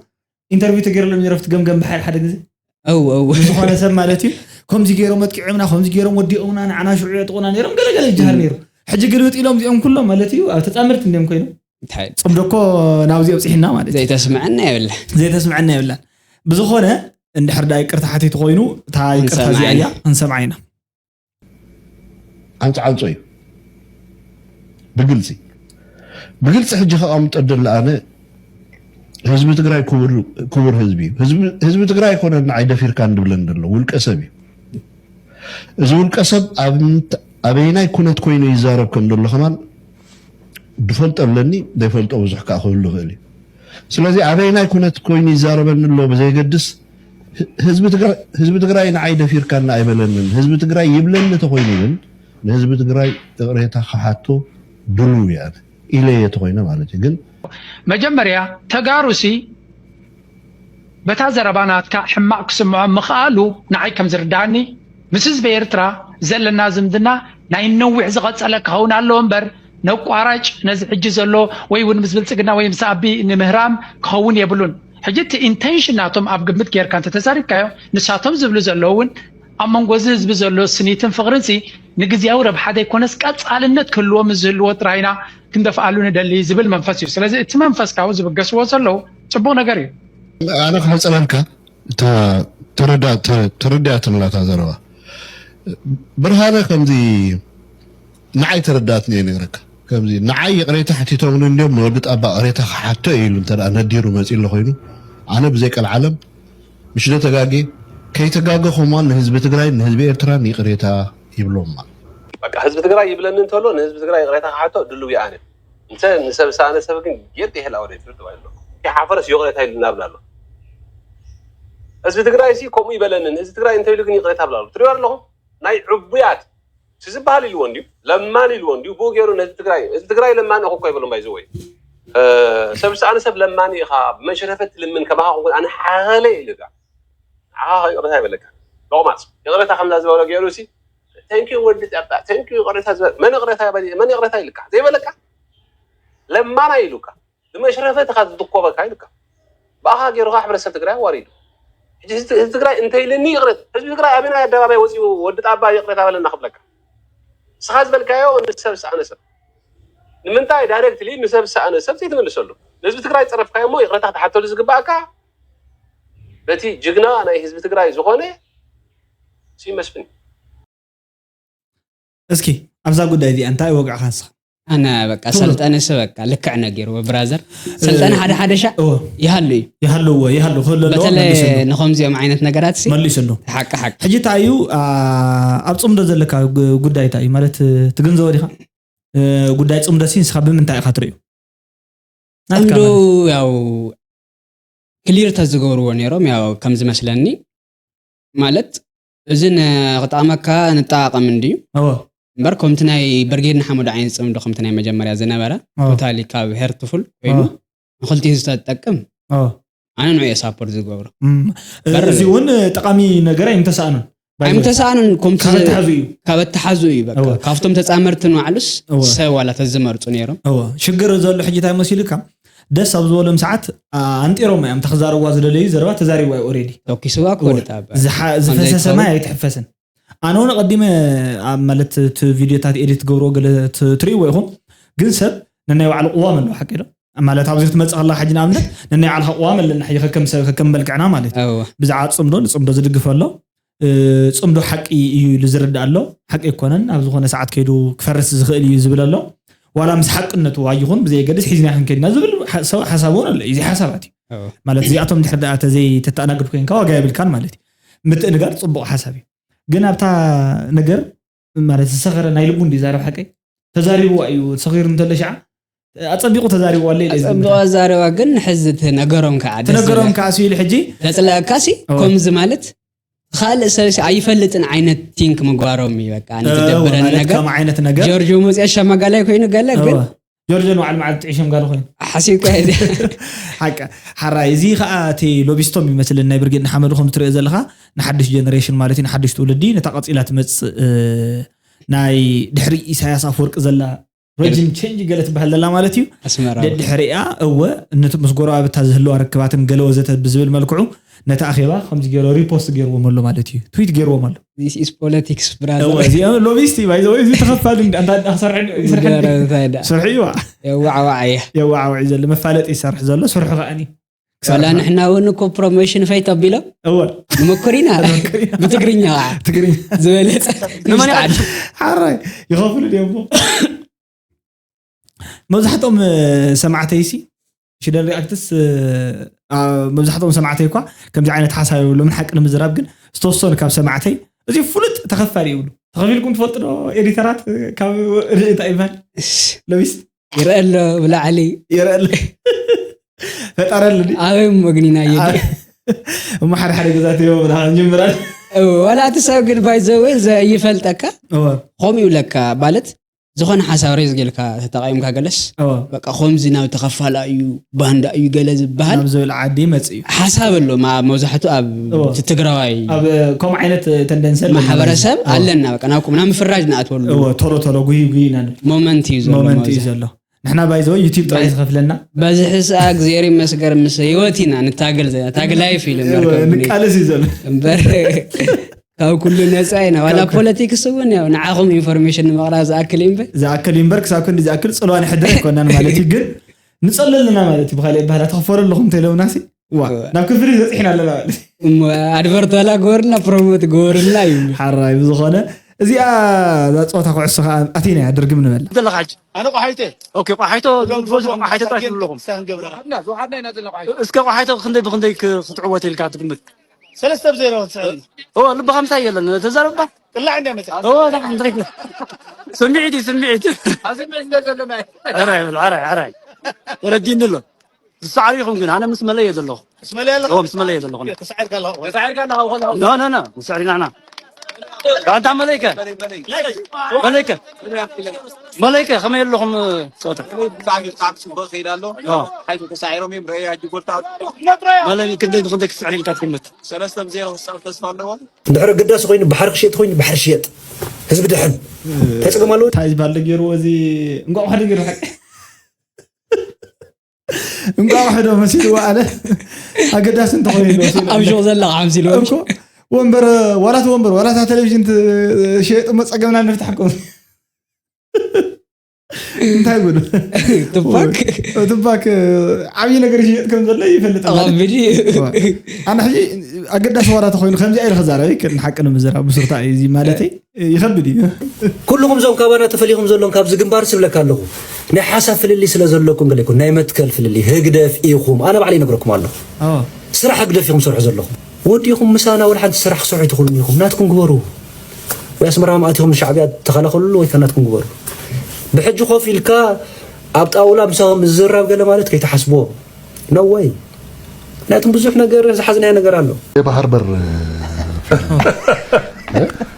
ኢንተርቪው ተገይረሎም ነረፍቲ ገምገም ብሓይል ሓደ ግዜ እው እው ዝኾነ ሰብ ማለት እዩ። ከምዚ ገይሮም መጥቂዖምና ከምዚ ገይሮም ወዲኦምና ንዓና ሽዑ የጥቁና ነይሮም ገለገለ ይጀሃር ነይሩ። ሕጂ ግልብጥ ኢሎም እዚኦም ኩሎም ማለት እዩ ኣብ ተፃምድቲ እንዲም ኮይኖም እንታይ ፅምዶ እኮ ናብዚ ኣብፅሒና ማለት እዩ። ዘይተስምዐና የብላ ዘይተስምዐና የብላን። ብዝኾነ እንድሕር ዳ ይቅርታ ሓቲቱ ኮይኑ እታ ይቅርታ እዚኣ እያ ክንሰምዓ ኢና። ዓንፃዓንፆ እዩ ብግልፂ ብግልፂ ሕጂ ከቐምጦ ደለ ኣነ ህዝቢ ትግራይ ክቡር ህዝቢ እዩ። ህዝቢ ትግራይ ኣይኮነን ንዓይ ደፊርካ እንድብለን ደሎ ውልቀ ሰብ እዩ። እዚ ውልቀ ሰብ ኣበየናይ ኩነት ኮይኑ ይዛረብ ከም ደሎ ከማን ድፈልጦ ኣለኒ። ዘይፈልጦ ብዙሕ ከዓ ክህሉ ይኽእል እዩ። ስለዚ ኣበየናይ ኩነት ኮይኑ ይዛረበኒ ኣሎ ብዘይገድስ ህዝቢ ትግራይ ንዓይ ደፊርካና ኣይበለንን። ህዝቢ ትግራይ ይብለኒ ተኮይኑ ግን ንህዝቢ ትግራይ እቕሬታ ክሓቶ ድልው እየ ኣነ ኢለየ ተኮይነ ማለት እዩ። ግን መጀመርያ ተጋሩሲ በታ ዘረባ ናትካ ሕማቕ ክስምዖም ምኽኣሉ ንዓይ ከም ዝርድኣኒ ምስ ህዝቢ ኤርትራ ዘለና ዝምድና ናይ ነዊሕ ዝቐጸለ ክኸውን ኣለዎ እምበር ነቋራጭ ነዚ ሕጂ ዘሎ ወይ እውን ምስ ብልጽግና ወይ ምስ ኣቢ ንምህራም ክኸውን የብሉን። ሕጂ እቲ ኢንቴንሽን ናቶም ኣብ ግምት ጌርካ እንተተዛሪብካዮ ንሳቶም ዝብሉ ዘለዉ እውን ኣብ መንጎ እዚ ህዝቢ ዘሎ ስኒትን ፍቕርን ሲ ንግዝያዊ ረብሓ ዘይኮነስ ቀጻልነት ክህልዎ ምስ ዝህልዎ ጥራይ ኢና ክንደፍኣሉ ንደሊ ዝብል መንፈስ እዩ። ስለዚ እቲ መንፈስ ካብኡ ዝብገስዎ ዘለዉ ጽቡቕ ነገር እዩ። ኣነ ክሕጸበልካ ተረዳትንላታ ዘረባ ብርሃነ ከምዚ ንዓይ ተረዳትኒ እየ ነግረካ። ከምዚ ንዓይ ይቕሬታ ሕቲቶምኒ እንዲዮም ንወዲ ጣባ ቅሬታ ክሓቶ እየ ኢሉ እንተ ነዲሩ መፂ ኣሎ ኮይኑ ኣነ ብዘይ ቀልዓለም ምሽ ዶ ተጋጌ ከይተጋገኹም ንህዝቢ ትግራይ ንህዝቢ ኤርትራ ይቕሬታ ይብሎም ማለት በቃ ህዝቢ ትግራይ ይብለኒ እንተሎ ንህዝቢ ትግራይ ይቕሬታ ክሓቶ ድልው እየ ኣነ እንተ ንሰብ ዝሰኣነ ሰብ ግን ጌጥ ይሕላ ወደ ትብል ተባሂሉ ኣሎ። ከይሓፈረስ ይቕሬታ ኢሉና ብላ ኣሎ። ህዝቢ ትግራይ ሲ ከምኡ ይበለንን ህዝቢ ትግራይ እንተ ኢሉ ግን ይቕሬታ ብላ ኣሎ። ትሪኦ ኣለኹም ናይ ዕቡያት ሲ ዝበሃል ኢልዎ እንዲዩ ለማን ኢልዎ እንዲዩ ብኡ ገይሩ ነዚ ትግራይ እዚ ትግራይ ለማን እኮ ይበሎም ባይዘወይ ሰብ ዝሰኣነ ሰብ ለማን ኢኻ ብመሽረፈት ትልምን ከማኻ ኮንኩን ኣነ ሓኸለ ኢልካ ንዓኻ ይቕሬታ ይበለካ ሎቕማፅ ይቕሬታ ከምዛ ዝበሎ ገይሩ ሲ ቴንኪዩ ወዲ ጨባ ቴንኪዩ ይቕሬታ ዝበል መን ይቕሬታ ይበል መን ይቕሬታ ኢልካ ዘይበለካ ለማና ኢሉካ ብመሽረፈትኻ ዝድኮበካ ኢልካ ብኣኻ ገይሩኻ ሕብረተሰብ ትግራይ ኣዋሪዱ ሕጂ ህዝቢ ትግራይ እንተይልኒ ይቕሬታ ህዝቢ ትግራይ ኣበናይ ኣደባባይ ወፂኡ ወዲ ጣባ ይቕሬታ በለና ክብለካ ንስኻ ዝበልካዮ ንሰብ ዝሰኣነ ሰብ ንምንታይ ዳይሬክትሊ ንሰብ ዝሰኣነ ሰብ ዘይትመልሰሉ ንህዝቢ ትግራይ ፀረፍካዮ እሞ ይቕሬታ ክትሓተሉ ዝግባእካ በቲ ጅግና ናይ ህዝቢ ትግራይ ዝኾነ ስዩም መስፍን እዩ። እስኪ ኣብዛ ጉዳይ እዚኣ እንታይ ወግዕኻ ንስኻ? ኣነ በቃ ሰልጠነ ሲ በቃ ልክዕ ነጊርዎ ብራዘር። ሰልጠነ ሓደ ሓደ ሻዕ ይሃሉ እዩ ይሃለዎ ይሃሉ ክህሉ ኣለዎ በተለይ መሊሱ ኣሎ። ንኸምዚኦም ዓይነት ነገራት ሲ መሊሱ ኣሎ። ሓቂ ሓቂ። ሕጂ እንታይ እዩ ኣብ ፅምዶ ዘለካ ጉዳይ እንታይ እዩ ማለት ትግንዘቦ ዲኻ? ጉዳይ ፅምዶ ሲ ንስኻ ብምንታይ ኢኻ ትርእዩ? እንዶ ያው ክሊር ተዝገብርዎ ነይሮም ያው ከም ዝመስለኒ ማለት እዚ ንክጠቕመካ ንጠቃቐም እንድዩ እምበር ከምቲ ናይ ብርጌድ ንሓመዱ ዓይነት ፅምዶ ከምቲ ናይ መጀመርያ ዝነበረ ቶታሊ ካብ ሄርትፉል ኮይኑ ንክልቲኡ ዝተጠቅም ኣነ ንዑ ሳፖርት ዝገብሮ እዚ እውን ጠቃሚ ነገር ኣይምተሰኣኑን ኣይምተሰኣኑን ከምቲ ካብ ኣተሓዙ እዩ በቃ ካብቶም ተፃመርቲ ንባዕሉስ ሰብ ዋላ ተዝመርፁ ነይሮም ሽግር ዘሎ ሕጂ እንታይ መሲሉካ ደስ ኣብ ዝበሎም ሰዓት ኣንጢሮም እዮም ተክዛረብዋ ዝደለዩ ዘረባ ተዛሪብዋ እዩ ኦሬዲ ተኪስዋ ክወልጥ ኣብ ዝፈሰሰ ማይ ኣይትሕፈስን ኣነ እውን ቀዲመ ማለት እቲ ቪድዮታት ኤዲት ትገብርዎ ገለ ትርእይዎ ኢኹም ግን ሰብ ነናይ ባዕሉ ቅዋም ኣለዎ ሓቂ ዶ ማለት ኣብዚ ክትመፅእ ከላ ሕጂ ንኣብነት ነናይ ባዕልካ ቅዋም ኣለና ሕጂ ከከም ሰብ ከከም መልክዕና ማለት እዩ ብዛዕባ ፅምዶ ንፅምዶ ዝድግፍ ኣሎ ፅምዶ ሓቂ እዩ ኢሉ ዝርዳእ ኣሎ ሓቂ ኣይኮነን ኣብ ዝኾነ ሰዓት ከይዱ ክፈርስ ዝኽእል እዩ ዝብል ኣሎ ዋላ ምስ ሓቅነቱ ኣይኹን ብዘየገድስ ሒዝና ክንከይድና ዝብል ሰብ ሓሳብ እውን ኣሎ እዚ ሓሳባት እዩ ማለት እዚኣቶም ድሕር ደኣ ተዘይ ተተኣናግድ ኮይንካ ዋጋ የብልካን ማለት እዩ ምትእንጋድ ፅቡቕ ሓሳብ እዩ ግን ኣብታ ነገር ማለት ዝሰኸረ ናይ ልቡ እንዲ ዛረብ ሓቀይ ተዛሪብዋ እዩ ሰኺሩ እንተለ ሸዓ ኣፀቢቑ ተዛሪብዋ ኣለ ኢለ ኣፀቢቑ ኣዛረባ ግን ሕዚ ትነገሮም ከዓ ደስ ትነገሮም ይብለካ። ከዓ ስኢሉ ሕጂ ተፅለኣካ ሲ እወ። ከምዚ ማለት ካልእ ሰብ ሲ ኣይፈልጥን ዓይነት ቲንክ ምግባሮም እዩ በቃ ንዝገብረን እወ፣ ማለት ነገር ከም ዓይነት ነገር ጆርጆ መፅያ ሸማጋላይ ኮይኑ ገለ ግን እወ። ጆርጆ ንባዕሉ መዓልቲ ጥዒሾም ጋር ኮይኑ ሓሲብካ ሓቂ ሓራይ እዚ ከዓ እቲ ሎቢስቶም ይመስልን ናይ ብርጌድ ንሓመዱ ከም ትሪኦ ዘለካ ንሓድሽ ጀነሬሽን ማለት እዩ ንሓድሽ ትውልዲ ነታ ቀፂላ ትመፅእ ናይ ድሕሪ ኢሳያስ ኣፈወርቂ ዘላ ረጅም ቸንጅ ገለ ትበሃል ዘላ ማለት እዩ ኣስመራ ደድሕሪኣ እወ ነቲ ምስ ጎረባብታ ዝህልዋ ርክባትን ገለ ወዘተ ብዝብል መልክዑ ነቲ ኣኼባ ከምዚ ገይሩ ሪፖስት ገይርዎም ኣሎ ማለት እዩ ትዊት ገይርዎም ኣሎ this is politics እወ እዚኦም ሎቢስቲ ባይዘወይ እዚ ተኸፋሊ እንዳ- እንዳ- እንዳ ክሰርሕ ይሰርሕ ስርሑ ይዋ የዋዕዋዕ እያ የዋዓውዒ ዘሎ መፋለጢ ይሰርሕ ዘሎ ስርሑ ከዓኒ ዋላ ንሕና እውን እኮ ፕሮሞሽን ፈይት ኣቢሎም እወ ንመኮሪና ብትግርኛ ከዓ ትግርኛ ዝበለፀ ሓራይ ይኸፍሉ ድዮም መብዛሕትኦም ሰማዕተይሲ ሽደን ሪኣክትስ መብዛሕትኦም ሰማዕተይ እኳ ከምዚ ዓይነት ሓሳብ የብሎምን ሓቂ ንምዝራብ ግን ዝተወሰኑ ካብ ሰማዕተይ እዚ ፍሉጥ ተኸፋሊ ይብሉ ተኸፊልኩም ትፈልጡ ዶ ኤዲተራት ካብ እንታይ ይበሃል ለቢስ ይረአ ኣሎ ብላዕሊ ይረአ ኣሎ ፈጠረሉ ኣበይ መግኒና እየ እሞ ሓደ ሓደ ግዛት እዮም ንጅምራል ዋላ እቲ ሰብ ግን ባይዘወ ዘይፈልጠካ ከምኡ ይብለካ ማለት ዝኾነ ሓሳብ ሬዝ ጌልካ ተጠቃምካ ገለስ በቃ ከምዚ ናብ ተኸፋላ እዩ ባንዳ እዩ ገለ ዝበሃል ናብ ዝብል ዓዲ ይመፅእ እዩ ሓሳብ ኣሎ ማ- መብዛሕትኡ ኣብ እቲ ትግራዋይ ኣብ ከምኡ ዓይነት ተንደንሰ ኣለና። ማሕበረሰብ ኣለና በቃ ናብ ናብ ምፍራጅ ንኣትወሉ እወ፣ ቶሎ ቶሎ ጉይ ጉይ ኢና ንብል። ሞመንት እዩ ዘሎ ሞመንት እዩ ማለት። ዘሎ ንሕና ባይዘወ ዩቲብ ጥራይ ዝኸፍለና በዝሒ ሰዓ እግዚኣብሔር ይመስገን ምስ ህይወት ኢና ንታገል ዘለና ታግ ላይፍ ኢሉ እምበር እወ፣ ከምኒ- ንቃለስ እዩ ዘሎ እምበር ካብ ኩሉ ነፃ ኢና ዋላ ፖለቲክስ እውን ያው ንዓኹም ኢንፎርሜሽን ንምቕራብ ዝኣክል እዩ እምበር ዝኣክል እዩ እምበር ክሳብ ክንዲ ዝኣክል ፅልዋ ንሕድር ኣይኮናን ማለት እዩ ግን ንፀለልና ማለት እዩ ብካሊእ ይበሃል ኣትኽፈሩ ኣለኹም እንተኢለውናሲ ዋ ናብ ክፍሪ በፂሕና ኣለና ማለት እዩ እሞ ኣድቨርት ዋላ ግበርና ፕሮሞት ግበርና እዩ ሓራይ ብዝኾነ እዚኣ እዛ ፀወታ ኩዕሶ ከዓ ኣቲና እያ ድርግም ንበላ ዘለካ ሕጂ ኣነ ቆሓይተ ኦኬ ቆሓይቶ ዝብሉ ቆሓይቶ ጥራሕ ትብሉ ኣለኹም እስከ ቆሓይቶ ክንደይ ብክንደይ ክትዕወት ኢልካ ትግምት ሰለስተ ብዜሮ ትስዕር እዎ ልብኻ ምሳይ የለን ተዛረብባ ቅላዕ እንዳ መፅእ እዎ እንታይ ስምዒት እዩ ስምዒት ኣብዚ መፅእ ዘሎ ናይ ኣራይ ኣራይ ኣራይ ተረዲኒ ኣሎ ዝሰዓሩ ኢኹም ግን ኣነ ምስ መለየ ዘለኹ ምስ መለየ ኣለኹ ምስ መለየ ዘለኹ ተሳዒርካ ኣለኹ ተሳዒርካ ኣለኹ ኖ ኖ ኖ ተሳዒርና ኢና ኣንታ መለይከ መለይከ መለይከ ከመይ ኣለኹም ፆታ ብጣዕሚ ብጣዕሚ ፅቡቅ ከይድ ኣሎ ሓይቱ ተሳዒሮም እዮም ረያ ጅጎልታ መለይ ክንደይ ብክንደይ ክስዕር ኢልካ ትግምት ሰለስተ ዜሮ ክሳብ ተስፋ ኣለዎ ድሕሪ ግዳሲ ኮይኑ ባሕሪ ክሽየጥ ኮይኑ ባሕሪ ሽየጥ ህዝቢ ድሕን ተፅገም ኣለዎ እንታይ ዝበሃል ገይርዎ እዚ እንቋቑሖ ዶ ገይሩ ሓቂ እንቋቑሖ ዶ መሲልዎ ኣነ ኣገዳሲ እንተኾይኑ ኢልዎ ስኢሉ ኣብ ኣለኹ። ሹቕ ዘለኻ ኣምሲልዎ እኮ ወንበር ዋላት ወንበር ዋላታ ቴሌቪዥን ትሸየጡ መፀገምና ንፍታሕኩም እንታይ ጉድ ትባክ ትባክ ዓብዪ ነገር ይሸየጥ ከም ዘሎ ይፈልጥ ማለት እዩ። ኣቐብድ ኣነ ሕጂ ኣገዳሲ ዋላ ተኮይኑ ከምዚኣ ኢለ ክዛረብ ይክእል ንሓቂ ንምዝራብ ብሱርታ እዩ እዚ ማለተይ ይኸብድ እዩ። ኩልኹም እዞም ካባና ተፈሊኹም ዘለኹም ካብዚ ግንባር ስብለካ ኣለኹ ናይ ሓሳብ ፍልልይ ስለ ዘለኩም ገለ ይኩን ናይ መትከል ፍልልይ ህግደፍ ኢኹም ኣነ ባዕለይ ይነግረኩም ኣለኹ። ስራሕ ህግደፍ ኢኹም ትሰርሑ ዘለኹም። ወዲኹም ምሳና ወላ ሓንቲ ስራሕ ክሰርሑ ኣይትኽእሉን ኢኹም። ናትኩም ግበሩ። ወይ ኣስመራ ኣቲኹም ንሻዕብያ ተኸላኸልሉ ወይ ከ ናትኩም ግበሩ። ብሕጂ ኮፍ ኢልካ ኣብ ጣውላ ምሳኹም ምዝራብ ገለ ማለት ከይትሓስብዎ። No way። ምክንያቱም ብዙሕ ነገር ዝሓዝናዮ ነገር ኣሎ። የባህር በር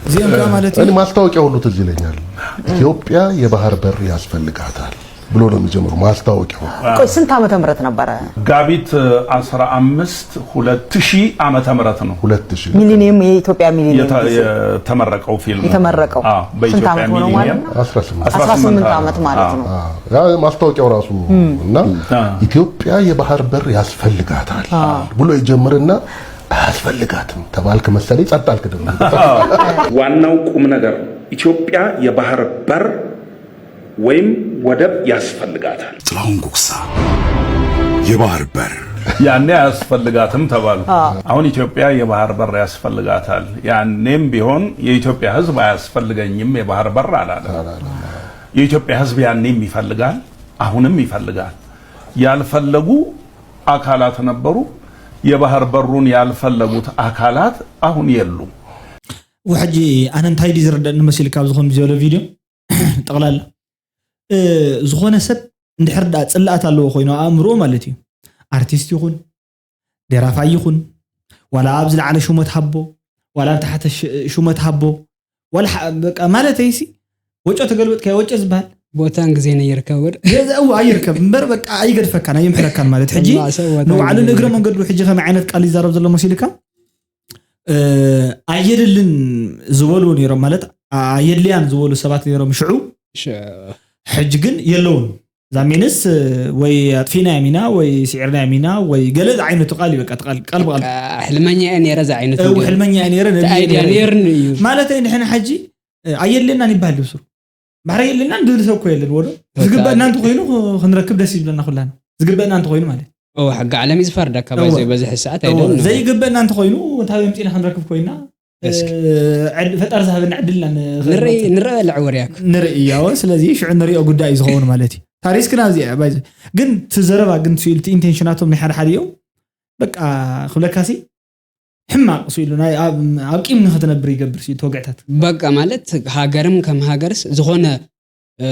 እዚኦም ከ ማለት እዩ እኔ ማስታወቂያ ሁሉ ትዝ ይለኛል። ኢትዮጵያ የባህር በር ያስፈልጋታል ብሎ ነው የሚጀምሩ ማስታወቂያው። ቆይ ስንት ዓመተ ምህረት ነበረ? መጋቢት አስራ አምስት ሁለት ሺህ ዓመተ ምህረት ነው። ሁለት ሺህ ሚሊኒየም የኢትዮጵያ ሚሊኒየም የተ- ጊዜ የተመረቀው ፊልም የተመረቀው። አዎ፣ ስንት በኢትዮጵያ ዓመት ሆነው ሚሊኒየም ማለት ነው? አስራ ስምንት አስራ ስምንት ዓመት ማለት ነው። አዎ። ያ ማስታወቂያው ራሱ እና አዎ። ኢትዮጵያ የባህር በር ያስፈልጋታል አዎ። ብሎ ይጀምርና አያስፈልጋትም ተባልክ መሰለኝ ጸጥ አልክ ደግሞ። ዋናው ቁም ነገር ኢትዮጵያ የባህር በር ወይም ወደብ ያስፈልጋታል። ጥላሁን ጉግሳ የባህር በር ያኔ አያስፈልጋትም ተባሉ። አሁን ኢትዮጵያ የባህር በር ያስፈልጋታል። ያኔም ቢሆን የኢትዮጵያ ሕዝብ አያስፈልገኝም የባህር በር አላለም። የኢትዮጵያ ሕዝብ ያኔም ይፈልጋል፣ አሁንም ይፈልጋል። ያልፈለጉ አካላት ነበሩ። የባህር በሩን ያልፈለጉት አካላት አሁን የሉም። ወሕጂ ኣነ እንታይ ድዩ ዝርደእኒ መሲሉ ካብ ዝኾን ዝበሎ ቪድዮ ጠቕላላ ዝኾነ ሰብ እንድሕር ዳ ፅላኣት ኣለዎ ኮይኑ ኣእምርኡ ማለት እዩ ኣርቲስት ይኹን ደራፋይ ይኹን ዋላ ኣብ ዝለዓለ ሹመት ሃቦ ዋላ ኣብ ተሓተ ሹመት ሃቦ ዋላ በቃ ማለተይሲ ወጮ ተገልበጥካዮ ወጮ ዝበሃል ቦታን ግዜን ኣይርከብን። ገዛ እው ኣይርከብ እምበር በቃ ኣይገድፈካን ኣይምሕረካን ማለት ሕጂ እማ ሰብ ቦታ ንባዕሉ ግዜ ንእግረ ይርከብ። መንገዱ ሕጂ ከም ዓይነት ቃል ይዛረብ ዘሎ መሲልካ እ፣ ኣየድልን ዝበሉ ነይሮም ማለት ኣየድልያን ዝበሉ ሰባት ነይሮም ሽዑ። ሸ- ሕጂ ግን የለውን። ዛሜንስ ወይ ኣጥፊና የሚና ወይ ስዒርና የሚና ወይ ገለ ዝዓይነቱ ቃል እዩ በቃ እቲ ቃል ቃል ብቃል ሕልመኛ እየ ነይረ ዝዓይነቱ እው ገይሩ። ሕልመኛ እየ ነይረ ነብይ እቲ እየ ኣይድያ ነይረ ነይርኒ እዩ። ማለት ንሕና ሕጂ እ፣ ኣየድልየናን ይበሃል ድብስሩ ባሕሪ የድልየናን ድብል ሰብ እኮ የለን ወዶ ዝግበአና እንተኮይኑ ክንረክብ ደስ ይብለና ኩላና ዝግበአና እንተኮይኑ ማለት ኦ ሕጊ ዓለም እዩ ዝፈርደካ እወ። ባይዘ በዝሒ ሰዓት እወ፣ ኣይደን ዘይግበአና እንተኮይኑ እንታይ ኣምፂና ክንረክብ ኮይና እስኪ። እ፣ ዕድ- ፈጣሪ ዝሃበና ዕድልና ን- ንርኢ ንርኢ ለዕወርያክ ንርኢ ያወ ስለዚ ሽዑ ንሪኦ ጉዳይ እዩ ዝኸውን ማለት እዩ ታሪስክና እዚ ባይዘ ግን እቲ ዘረባ ግን ስኢል እቲ ኢንቴንሽናቶም ናይ ሓደ ሓደ እዮም በቃ ክብለካሲ ሕማቕ ስኢሉ ናይ ኣብ ኣብ ቂም ንክትነብር ይገብር ስኢል ተወግዕታት በቃ ማለት ሃገርም ከም ሃገርስ ዝኾነ እ፣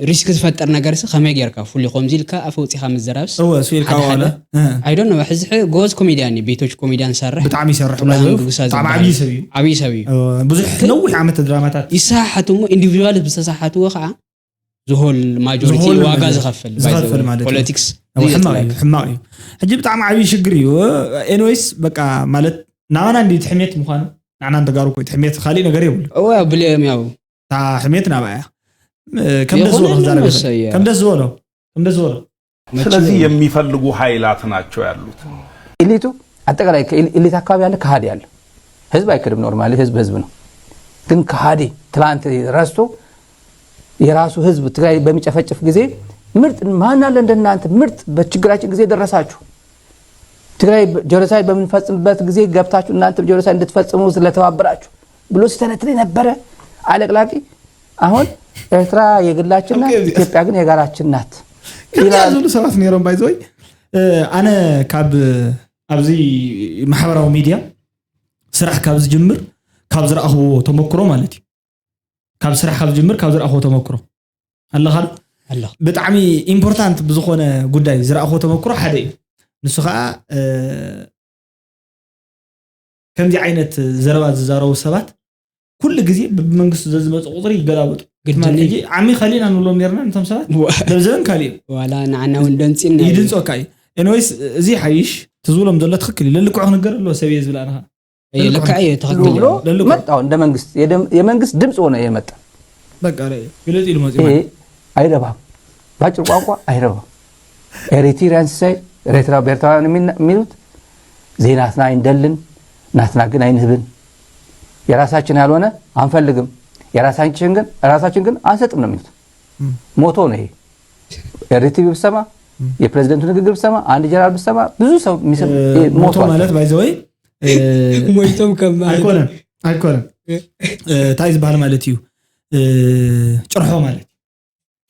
ሪስክ ዝፈጥር ነገርስ ከመይ ጌርካ ፍሉይ ከምዚ ኢልካ ኣፈውፂኻ ምዝራብስ እወ ስኢልካ ሓደ ዋለ ሓደ ኣይዶን ሕዚ ጎዝ ኮሜድያን እዩ ቤቶች ኮሜድያን ሰርሕ ብጣዕሚ ይሰርሕ ጥላሁን ማለት እዩ። ጉግሳ ብጣዕሚ ዝበሃል ዓብዪ ሰብ እዩ ዓብዪ ሰብ እዩ እወ፣ ብዙሕ ነዊሕ ዓመት ድራማታት ይሰሓሓት እሞ ኢንዲቪድዋል ብዝተሰሓትዎ ከዓ ዝሆል ማጆሪቲ ዝሆል ዋጋ ማጆሪቲ ዝኸፍል ዝኸፍል ማለት እዩ። ፖለቲክስ እወ፣ ሕማቕ እዩ ሕማቕ እዩ ሕጂ ብጣዕሚ ዓብዪ ሽግር እዩ ኤንወይስ በቃ ማለት ናባና እንዲ ትሕሜት ምዃኑ ንዓና ንተጋሩ እኮ እዩ ትሕሜት ካሊእ ነገር የብሉ እወ ብልኦም ያው እታ ሕሜት ናባ እያ እ፣ ከም ደስ ዝበሎ የኾነ ክዛረብ ነው ይኽእል። ሰየ- ከም ደስ ዝበሎ ከም ደስ ዝበሎ ስለዚህ የሚፈልጉ ኃይላት ናቸው ያሉት። ኢሊቱ አጠቃላይ ከኢል- ኢሊት አካባቢ ያለ ከሃዲ ያለ ህዝብ አይክድም። ኖርማሊ ህዝብ ህዝብ ነው። ግን ከሃዲ ትላንት ረስቶ የራሱ ህዝብ ትግራይ በሚጨፈጭፍ ጊዜ ምርጥ ማን አለ እንደናንተ ምርጥ በችግራችን ጊዜ ደረሳችሁ ትግራይ ጀኖሳይድ በምንፈጽምበት ጊዜ ገብታችሁ እናንተ ጀኖሳይድ እንድትፈጽሙ ስለተባበራችሁ ብሎ ሲተነትን የነበረ አለቅላቂ አሁን ኤርትራ የግላችን ናት፣ ኦኬ፣ ኢትዮጵያ ግን የጋራችን ናት ከምዚኣ ይላል። ዝብሉ ሰባት ነይሮም ባይዘወይ ኣነ ካብ ኣብዚ ማሕበራዊ ሚድያ ስራሕ ካብ ዝጅምር ካብ ዝረኣኽዎ ተመክሮ ማለት እዩ ካብ ስራሕ ካብ ዝጅምር ካብ ዝረኣኽዎ ተመክሮ ኣለኻል ኣለኹ ብጣዕሚ ኢምፖርታንት ብዝኾነ ጉዳይ ዝረኣኽዎ ተመክሮ ሓደ እዩ ንሱ ከዓ እ፣ ከምዚ ዓይነት ዘረባ ዝዛረቡ ሰባት ኩሉ ግዜ ብመንግስቲ ዘዝመፁ ቁፅሪ ይገላበጡ ግድን ትማሊ እዩ። ሕጂ ዓሚ ካሊእና ንብሎም ነርና ነቶም ሰባት ዋ- ለብዘበን ካሊእ እዩ ዋላ ንዓና እውን ደንፂና እዩ። ይድንፆካ እዩ ኤንወይስ እዚ ሓይሽ ትዝብሎም ዘሎ ትኽክል እዩ ለልክዖ ክንገር ኣለዎ ሰብ እየ ዝብል ኣነ እየ፣ ልክዕ እየ ትኽክል እዩ። ብሎ መጣው እንደ መንግስት የደም- የመንግስት ድምፅ ሆነ የመጣ በቃ ረ- ግልፅ ኢሉ መፂ ይሄ አይረባም፣ በአጭር ቋንቋ አይረባም። ኤሪትሪያን ሲሳይ ኤርትራ ብኤርትራውያን የሚና- የሚሉት ዜናትና አይንደልን ናትና ግን አይንህብን የራሳችን ያልሆነ አንፈልግም የራሳችን ግን ራሳችን ግን አንሰጥም ነው የሚሉት። ሞቶ ነው ይሄ። ኤሪትሪ ብሰማ የፕሬዚደንቱ ንግግር ብሰማ አንድ ጀነራል ብሰማ ብዙ ሰው የሚሰማ ይሄ ሞቶ ሞቷል። ማለት ባይዘወይ ሞይቶም ከም ማለት ኣይኮነን ኣይኮነን እ፣ እንታይ ዝበሃል ማለት እዩ እ፣ ጭርሖ ማለት እዩ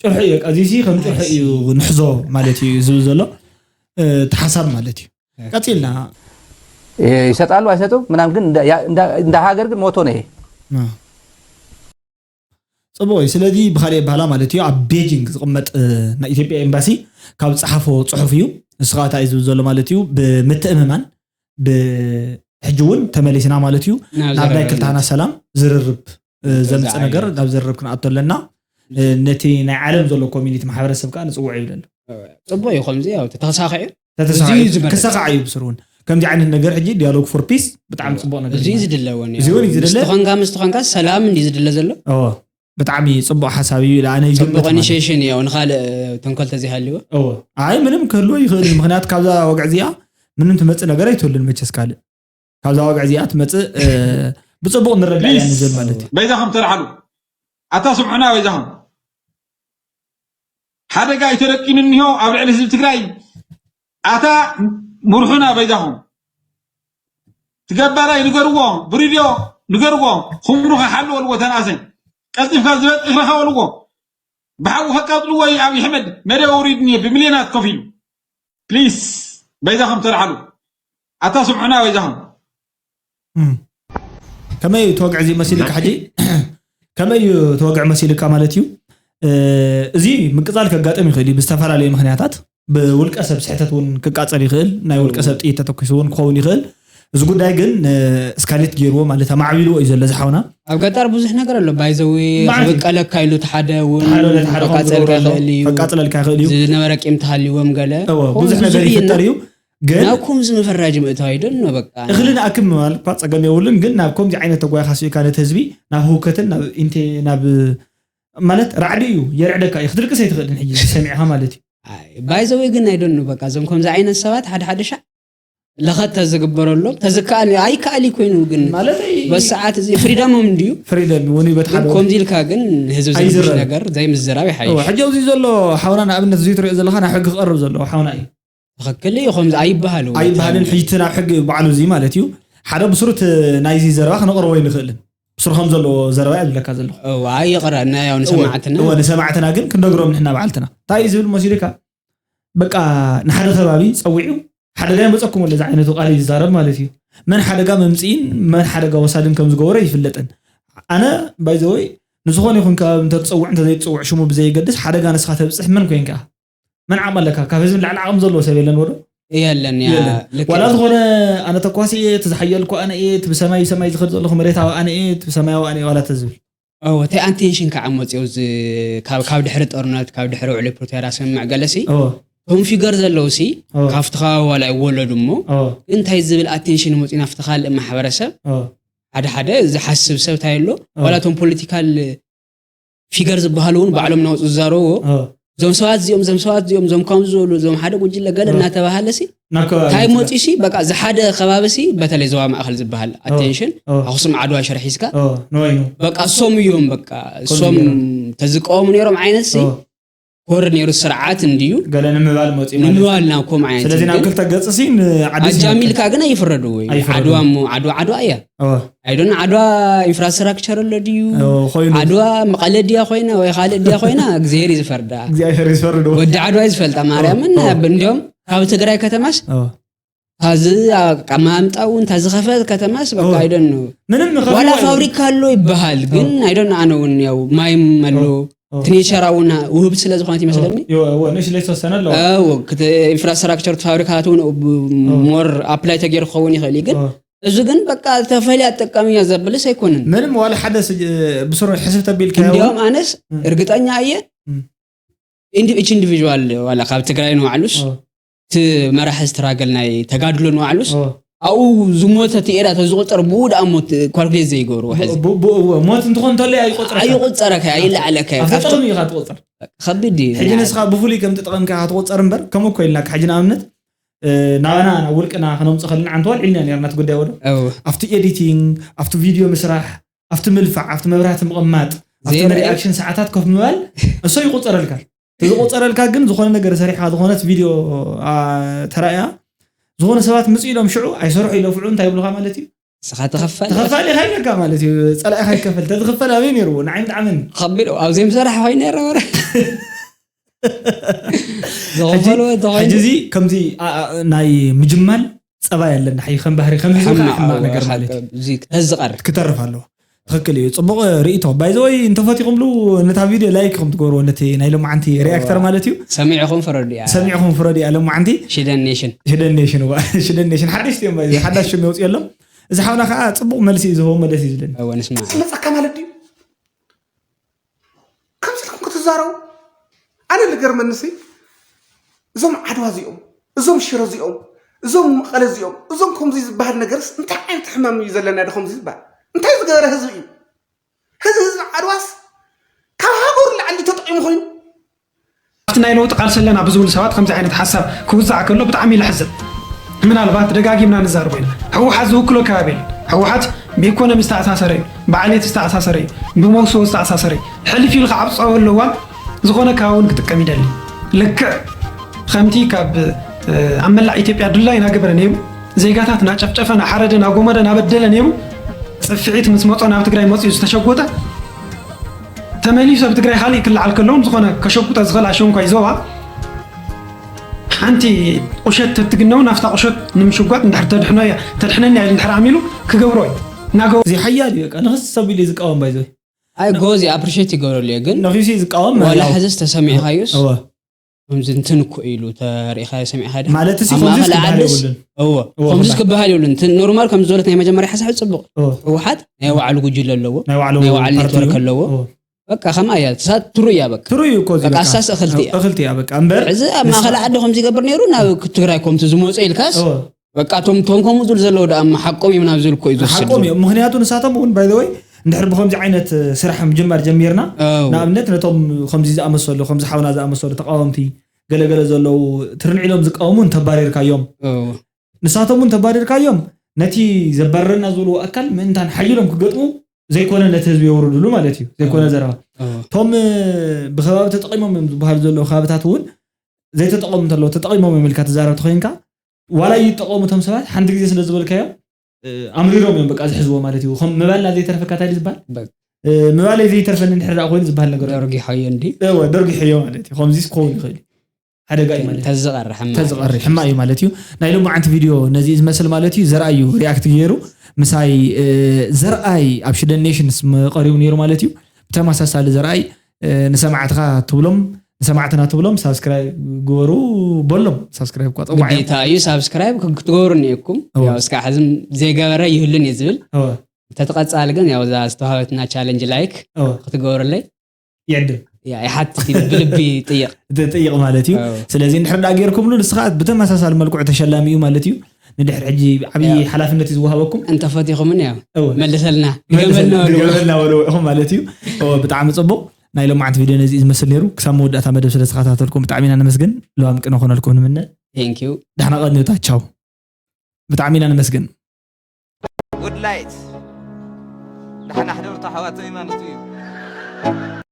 ጭርሖ እዩ በቃ እዚሲ ከም ጭርሖ እዩ ንሕዞ ማለት እዩ ዝብል ዘሎ እ፣ እቲ ሓሳብ ማለት እዩ ቀፂልና ይሰጣሉ አይሰጡም ምናምን ግን እንደ- ያ- እንደ- እንደ ሀገር ግን ሞቶ ነው ይሄ። እ። ፅቡቅ እዩ ስለዚ ብካሊእ ባህላ ማለት እዩ ኣብ ቤጂንግ ዝቅመጥ እ፣ ናይ ኢትዮጵያ ኤምባሲ ካብ ዝፀሓፎ ፅሑፍ እዩ ንሱ ከዓ እንታይ እዩ ዝብል ዘሎ ማለት እዩ ብምትእምማን ብሕጂ እውን ተመሊስና ማለት እዩ ናብ ናብ ናይ ዘረባ ክልተና ሰላም ዝርርብ እ፣ ዘምፅእ ዝዓይነቱ። ነገር ናብ ዝርርብ ክንኣቶ ኣለና እ፣ ነቲ ናይ ዓለም ዘሎ ኮሚኒቲ ማሕበረሰብ ከዓ ንፅውዕ ይብለሉ ፅቡቅ እዩ ከምዚ ያው ተተሳኺዑ ተተሳኺዑ እዚ እዩ ዝመረጽ። ክሳኻዕ እዩ ብስሩ እውን ከምዚ ዓይነት ነገር ሕጂ ዲያሎግ ፎር ፒስ ብጣዕሚ ፅቡቅ ነገር እዚ እዩ እዩ ማለት ዝድለዎ እዩ። እዚ እውን እዩ ዝድለ ምስ ተኾንካ ምስ ተኾንካ ሰላም እንዲ ዝድለ ዘሎ እዎ፣ ብጣዕሚ ፅቡቅ ሓሳብ እዩ ኢለ ኣነ ይግምት ፅቡቅ ማለት እዩ። ኢኒሽሽን እዩ ንካልእ ተንኮል ተዘይሃልዎ እዎ። ኣይ ምንም ክህልዎ ይኽእል እዩ። ምክንያቱ ካብዛ ወግዒ እዚኣ ምንም ትመፅእ ነገር ኣይትህሉን መቸስ ካልእ ካብዛ ወግዒ እዚኣ ትመፅእ እ፣ ብፅቡቅ ንረዳእ እያ ንዝብል ማለት እዩ። በይዛኹም ተላሓሉ ኣታ ስምዑና በይዛኹም ሓደጋ እዩ ተደቂኑ እኒሆ ኣብ ልዕሊ ህዝቢ ትግራይ ኣታ ምርሑና በይዛኹም ትገባራይ ንገርዎ ብሪድዮ ንገርዎ ክምሩ ከሓሉ ወልዎ ተናእሰይ ቀልጢፍካ ዝበጥ እግርኻ ወልዎ ብሓዊ ከቃጥልዎ እዩ ኣብይ ኣሕመድ መደብ ኣውሪድኒ ብሚልዮናት ከፊሉ ፕሊስ በይዛኹም ተላሓሉ ኣታ ስምዑና በይዛኹም እም። ከመይ እዩ ተወግዒ እዚ መሲልካ ሕጂ ከመይ እዩ ተወግዒ መሲልካ ማለት እዩ እ፣ እዚ ምቅፃል ከጋጥም ይኽእል እዩ ብዝተፈላለዩ ምክንያታት ብውልቀ ሰብ ስሕተት እውን ክቃፀል ይኽእል ናይ ውልቀ ሰብ ጥይት ተተኪሱ እውን ክኸውን ይኽእል እዚ ጉዳይ ግን እስካሌት ገይርዎ ማለት ኣማዕቢልዎ እዩ ዘሎ ዝሓውና። ኣብ ገጠር ብዙሕ ነገር ኣሎ። ባይዘዊ ማለት እዩ። ክብቀለካ ኢሉ እቲ ሓደ እውን ሓደ ወለ ሓደ ከም ከቃፀልካ ዝገብሮ ኣሎ፣ ይኽእል እዩ። ከቃፅለልካ ይኽእል እዩ። ዝነበረ ቂም ተሃልዎም ገለ እወ፣ ከምኡ ብዙሕ ነገር ብዙሕ እዩ እና ይፍጠር እዩ። ግን ናብ ከምዚ ምፍራጅ ምእታው ኣይደን በቃ። እኽሊ ንኣክብ ምባል እኳ ፀገም የብሉን፣ ግን ናብ ከምዚ ዓይነት ተጓይካ ስኢካ ነቲ ህዝቢ ናብ ህውከትን ናብ ኢንቴ ናብ ማለት ራዕዲ እዩ የርዕደካ እዩ። ክትልቅስ ኣይትኽእልን ሕጂ ሰሚዕካ ማለት እዩ። ባይዘወይ ግን ኣይደኑ በቃ እዞም ከምዚ ዓይነት ሰባት ሓደ ሓደ ሻዕ ለኸት ተዝግበረሎም ተዝከኣል ኣይከኣል ኮይኑ ግን ማለት በሰዓት እዚ ፍሪደሞም እንድዩ። ፍሪደም እውን በቲ ግን ሓደ ከምዚ ኢልካ ግን ህዝብ ዘርብሽ ኣይዝረብን። ነገር ዘይምዝራብ ይሓይሽ። ሕጂ ኣብዚ ዘሎ ሓውና ንኣብነት እዚ ትሪኦ ዘለኻ ናብ ሕጊ ክቐርብ ዘለዎ ሓውና እዩ። ትኽክል እዩ። ከምዚ ኣይበሃል እውን ኣይበሃልን። ሕጂ እቲ ናብ ሕጊ ባዕሉ እዚ ማለት እዩ ሓደ ብስሩ እቲ ናይዚ ዘረባ ክነቕርቦ ይንኽእልን ብስሩ ከም ዘለዎ ዘረባ የብለካ ዘለኹ። እዋ ይቕረ እና ያው ንሰማዕትና እወ ንሰማዕትና ግን ክንነግሮም ንሕና ባዕልትና እንታይ እዩ ዝብል መሲልካ በቃ ንሓደ ከባቢ ፀዊዑ ሓደጋ ይመፀኩም ኣሎ እዚ ዓይነቱ ቃል እዩ ዝዛረብ ማለት እዩ። መን ሓደጋ መምፅኢን መን ሓደጋ ወሳድን ከም ዝገበሮ ይፍለጥን። ኣነ ባይዘወይ ንዝኾነ ይኹን ከባቢ እንተትፀውዕ እንተዘይትፅውዕ ሽሙ ብዘይገድስ ሓደጋ ንስኻ ተብፅሕ መን ኮይንካ መን ዓቕሚ ኣለካ ካብ ህዝቢ ላዕሊ ዓቕሚ ዘለዎ ሰብ የለን ወዶ የለን ያ የለን። ልክ ዋላ እዩ። ዝኾነ ኣነ ተኳሲ እየ እቲ ዝሓየልኩ ኣነ እየ እቲ ብሰማይ ሰማይ ዝኸድ ዘለኹ መሬታዊ ኣነ እየ እቲ ብሰማያዊ ኣነ እየ ዋላ ተዝብል እዎ እንታይ ኣቴንሽን ከዓ መፅኦ እዚ ካብ ካብ ድሕሪ ጦርነት ካብ ድሕሪ ውዕሊ ፕሪቶርያ ስምምዕ ገለሲ እዎ እቶም ፊገር ዘለውሲ እዎ ካብቲ ከባቢ ዋላ ይወለዱ እሞ እዎ እንታይ ዝብል ኣቴንሽን መፅኡ ናብቲ ካልእ ማሕበረሰብ እዎ ሓደ ሓደ ዝሓስብ ሰብ እንታይ ኣሎ እዎ ዋላ እቶም ፖለቲካል ፊገር ዝበሃሉ እውን ባዕሎም ናውፁ ዝዛረብዎ እዎ እዞም ሰባት እዚኦም እዞም ሰባት እዚኦም እዞም ከምዚ ዝበሉ እዞም ሓደ ጉጅለ ገለ እዎ እናተባሃለ ሲ ናብ ከባቢ እንታይ ትበ- መፅኡ ሲ በቃ እዚ ሓደ ከባቢ ሲ በተለይ ዞባ ማእኸል ዝበሃል ኣቴንሽን እዎ ኣክሱም ዓድዋ ሽርሒ ስካ እዎ ንወይኑ በቃ እሶም እዮም በቃ ከምዚ እሶም ገይሮም ተዝቀወሙ ነይሮም ዓይነት ሲ እዎ ኮር ነይሩ ስርዓት እንድዩ ገለ ንምባል መፂኡ ማለት እዩ። ንምባል ናብ ከምኡ ዓይነት ስለዚ ናብ ግን ክልተ ገፅ ሲ ኣጃሚልካ ግን ኣይፍረድዎ እዩ ኣይፍረድዎ። ዓድዋ እሞ ዓድዋ ዓድዋ እያ እዎ ኣይዶን ዓድዋ ኢንፍራስትራክቸር ኣሎ ድዩ እዎ ኮይኑ ዓድዋ መቐለ ድያ ኮይና ወይ ካልእ ድያ ኮይና እግዚኣብሔር እዩ ዝፈርዳ እግዚኣብሔር ይፈርድዎ። ወዲ ዓድዋ እዩ ዝፈልጣ ማርያምን እዎ እንዲም ካብ ትግራይ ከተማስ እዎ ታዚ ኣቀማምጣ እውን ታዝኸፈት ከተማስ በቃ እዎ ኣይደን ምንም ንኸፍልዎ ዋላ ኣይብሉን። ፋብሪካ ኣሎ ይበሃል ግን ኣይደን ኣነ እውን ያው ማይም ኣሎ እዎ ትኔቸራ እውን ውህብ ስለ ዝኾነት ይመስለኒ እዎ እዎ ንእሽለይ ዝተወሰነ ኣለዎ። እዎ ኢንፍራስትራክቸር ፋብሪካታት እውን ሞር ኣፕላይ ተገይሩ ክኸውን ይኽእል እዩ ግን እዎ እዚ ግን በቃ ተፈልያ ትጠቀም እያ ዘብልስ ኣይኮንን ምንም ዋላ ሓደ ስጅ- ብስሩ ሕስብ ተቢልካ እንዲያውም ኣነስ እም። እርግጠኛ እየ እም። ኢንዲ- እች ኢንዲቪዥዋል ዋላ ካብ ትግራይ ንባዕሉስ እዎ እቲ መራሒ ስትራገል ናይ ተጋድሎ ንባዕሉስ እዎ ኣብኡ ዝሞተ እቲ ኤራ ተዝቆፀር ብኡ ደኣ ሞት ኳልኩሌት ዘይገብሩ ሕዚ ብ- ብ- ብ- ሞት እንትኾን እንተሎ ኣይቆፅረካ ኣይቆፀረካ ኣይለዓለካ ኣብቲ ጠቕሚ ኢኻ ትቆፅር። ከቢድ እዩ ሕጂ ንስኻ ብፍሉይ ከም ትጠቐምካ ኢኻ ትቆፀር እምበር ከምኡ እኮ ኢልና ሕጂ ንኣብነት እ፣ ናባና ናብ ውልቅና ከነምፅእ ከለና ዓንተዋል ኢልና ነርና እቲ ጉዳይ ወዶ እው ኣብቲ ኤዲቲንግ ኣብቲ ቪድዮ ምስራሕ ኣብቲ ምልፋዕ ኣብቲ መብራህቲ ምቕማጥ ኣብቲ ዜሮ ሪኣክሽን ሰዓታት ኮፍ ምባል እሶ ይቁፀረልካ። ዝቁፀረልካ ግን ዝኾነ ነገር ሰሪሕካ ዝኾነት ቪድዮ ኣ፣ ተራእያ ዝኾነ ሰባት ምፅ ኢሎም ሽዑ ኣይሰርሑ ኢለፍዑ እንታይ ይብሉካ ማለት እዩ። ስኻ ተኸፈል ተኸፋሊ ኢኻ ይብለካ ማለት እዩ። ፀላኢኻ ይከፈል ተዝኽፈል ኣበይ ነይርዎ ንዓይ ምጣዕመኒ። ከቢድ ኣብዘይ ምሰራሕ ኮይኑ ነረ ወረ ዝኸፈሉ ሕጂ ተኾይኑ እዚ ከምዚ ኣ- ኣ- ናይ ምጅማል ፀባይ ኣለና ሕጂ ከም ባህሪ ከም ህዝቢ ከዓ ሕማቕ ነገር ማለት እዩ። ተዝቐር ክተርፍ ኣለዎ። ትኽክል እዩ። ፅቡቕ ርእቶ ባይዘወይ እንተፈቲኹምሉ ነታ ቪድዮ ላይክ ኢኹም ትገብርዎ ነቲ ናይ ሎማዓንቲ ሪኣክተር ማለት እዩ። ሰሚዕኹም ፍረዱ እያ ሰሚዕኹም ፍረዱ እያ ሎማዓንቲ ሽደን ኔሽን ሽደን ኔሽን እዋ፣ ሽደን ኔሽን ሓደሽቲ እዮም ባይዘወይ ሓዳሽ ሽም የውፅኡ የሎም። እዚ ሓውና ከዓ ፅቡቕ መልሲ እዩ ዝህቦ መለስ እዩ ዝለኒ። እወ ንስማ መፀካ ማለት ድዩ ከምዚ ኢልኩም ክትዛረቡ ኣነ ልገርመንሲ እዞም ዓድዋ እዚኦም እዞም ሽረ እዚኦም እዞም መቐለ እዚኦም እዞም ከምዚ ዝበሃል ነገርስ እንታይ ዓይነት ሕማም እዩ ዘለና ዶ ከምዚ ዝበሃል እንታይ ዝገበረ ህዝቢ እዩ ህዚ ህዝቢ ዓድዋስ ካብ ሃገሩ ላዕሊ ተጠቂሙ ኮይኑ ኣብቲ ናይ ለውጢ ቃልሲ ኣለና ብዝብሉ ሰባት ከምዚ ዓይነት ሓሳብ ክውዛዕ ከሎ ብጣዕሚ እዩ ለሕዝን። ምናልባት ደጋጊምና ንዛረቦ ኢና። ህወሓት ዝውክሎ ከባቢ የለን። ህወሓት ብኢኮኖሚ ዝተኣሳሰረ እዩ፣ ብዓሌት ዝተኣሳሰረ እዩ፣ ብመውስቦ ዝተኣሳሰረ እዩ። ሕልፍ ኢሉ ክዓብፀወሉ እዋን ዝኾነ ከባቢ እውን ክጥቀም ይደሊ። ልክዕ ከምቲ ካብ ኣብ መላእ ኢትዮጵያ ድላዩ ናገበረ ነይሩ፣ ዜጋታት ናጨፍጨፈ፣ ናሓረደ፣ ናጎመረ፣ ናበደለ ነይሩ፣ ፅፍዒት ምስ መፆ ናብ ትግራይ መፂኡ ዝተሸጎጠ ተመሊሱ ኣብ ትግራይ ካሊእ ክለዓል ከለውን ዝኾነ ከሸጉጠ ዝኽእል ኣሸንኳይ ዞባ ሓንቲ ቁሸት ተትግነው ናብታ ቁሸት ንምሽጓጥ እንድሕር ተድሕኖ እያ ተድሕነኒ እያ ኢሉ እንድሕር ኣሚሉ ክገብሮ እዩ እናገበ እዚ ሓያል እዩ በቃ ንኽስ ሰብ ኢሉ ዝቃወም ባይዘ ኣይ ጎዚ ኣፕሪሼት ይገብረሉ እየ ግን ነኺሱ ዝቃወም ዋላ ያው- ሕዝስ ተሰሚዕካዩስ እወ ከምዚ እንትን እኮ ኢሉ ተሪኢኻ ሰሚዕኻ ዲኻ? ማለት ሲ ኣብ ከምዚ ማእኸል ክበሃል ዓድስ የብሉን። እዎ እዎ፣ ከምዚ ክበሃል። ክበሃል የብሉን። እንትን ኖርማል ከም ዝበለት ናይ መጀመርያ ሓሳብ ጽቡቕ። እዎ። ህወሓት ናይ ባዕሉ ጉጅለ ኣለዎ። ናይ ባዕሉ ናይ ባዕሉ ፓርቲ ኔትወርክ እዩ። ኣለዎ። እዎ። በቃ ከምኣ እያ። እሳ ትሩ እያ በቃ። ትሩ እዩ እኮ እዚ በቃ በቃ። እሳስ እኽልቲ እያ። እኽልቲ እያ በቃ። እምበር እዚ ኣብ ንሳ- ማእኸል ዓዲ ከምዚ ይገብር ነይሩ ናብ ትግራይ ከምቲ ዝመፁ ኢልካስ እዎ። በቃ እቶም እቶም ከምኡ ዝብሉ ዘለዉ ደኣ ሓቆም እዮም ናብ ዝብል እኮ እዩ ዝወስድ ሓቆም እዮም። ምክንያቱ ንሳቶም እውን ባይ ወይ እንድሕር ብከምዚ ዓይነት ስራሕ ምጅማር ጀሚርና እዎ። ንኣብነት ነቶም ከምዚ ዝኣመሰሉ ከምዚ ሓውና ዝኣመሰሉ ተቃወምቲ ገለገለ ዘለዉ ትርንዒሎም ዝቃወሙ እንተባሪርካዮም እዎ። ንሳቶም እውን ተባሪርካዮም ነቲ ዘባረረና ዝብልዎ ኣካል ምእንታን ሓይሎም ክገጥሙ ዘይኮነ ነቲ ህዝቢ የውርድሉ ማለት እዩ ዘይኮነ እዎ። ዘረባ እዎ። እቶም ብከባቢ ተጠቂሞም እዮም ዝበሃሉ ዘለዉ ከባብታት እውን ዘይተጠቀሙ እንተለዉ ተጠቂሞም እዮም ኢልካ ትዛረብ ተኮይንካ ዋላ ይጠቀሙ እቶም ሰባት ሓንቲ ግዜ ስለ ዝበልካዮም ኣምሪሮም እዮም በቃ ዝሕዝዎ ማለት እዩ ከም ምባልና ዘይተርፈካ እንታይ ዝበሃል በቃ። ምባለይ ዘይተርፈኒ እንድሕር ደኣ ኮይኑ ዝበሃል ነገር ኣሎ። ደርጊ ሓዮ እንዲ እወ ደርጊ ሕዮ ማለት እዩ ከምዚ ክኸውን ይኽእል እዩ ሓደጋ እዩ ማለት እዩ ተዝቐሪ ሕማቕ ተዝቐሪ ሕማ እዩ ማለት እዩ ናይ ሎማዓንቲ ቪድዮ ነዚ ዝመስል ማለት እዩ ዘርኣዩ ሪያክት ገይሩ ምሳይ እ፣ ዘርኣይ ኣብ ሽደን ኔሽንስ ቀሪቡ ነይሩ ማለት እዩ ብተመሳሳሊ ዘርኣይ እ፣ ንሰማዕትኻ ትብሎም ንሰማዕትና ትብሎም ሳብስክራይብ ግበሩ በሎም ሳብስክራይብ እኳ ጠዋዕ እዮም ግዴታ እዩ ሳብስክራይብ ክትገብሩ እኒአኩም እወ። ያው እስካብ ሕዚ ዘይገበረ ይህሉን እዩ ዝብል እወ፣ ተተቐፃሊ ግን ያው እዛ ዝተዋሃበትና ቻለንጅ ላይክ እወ። ክትገብሩለይ ይዕድም ያ ይሓትት እዩ ብልቢ ጥይቕ ትጥይቕ ማለት እዩ እወ። ስለዚ እንድሕር ደኣ ገይርኩምሉ ንስኻ ብተመሳሳሊ መልክዑ ተሸላሚ እዩ ማለት እዩ ንድሕር ሕጂ ዓብዪ ያው። ሓላፍነት እዩ ዝወሃበኩም እንተፈቲኹምን ያው እወ። መልሰልና መልሰ- ይገበልና በልዎ። ይገበልና በልዎ ኢኹም ማለት እዩ እወ፣ ብጣዕሚ ፅቡቕ ናይ ሎማዓንቲ ቪድዮ ነዚ እዩ ዝመስል ነይሩ ክሳብ መወዳእታ መደብ ስለ ዝተኸታተልኩም ብጣዕሚ ኢና ነመስግን ለዋም ቅነ ኮነልኩም ንምነ Thank you ዳሕና ቀንዩታ ቻው ብጣዕሚ ኢና ነመስግን ጉድ ላይት ዳሕና ሕደሩ ተሓዋተይ ማለት እዩ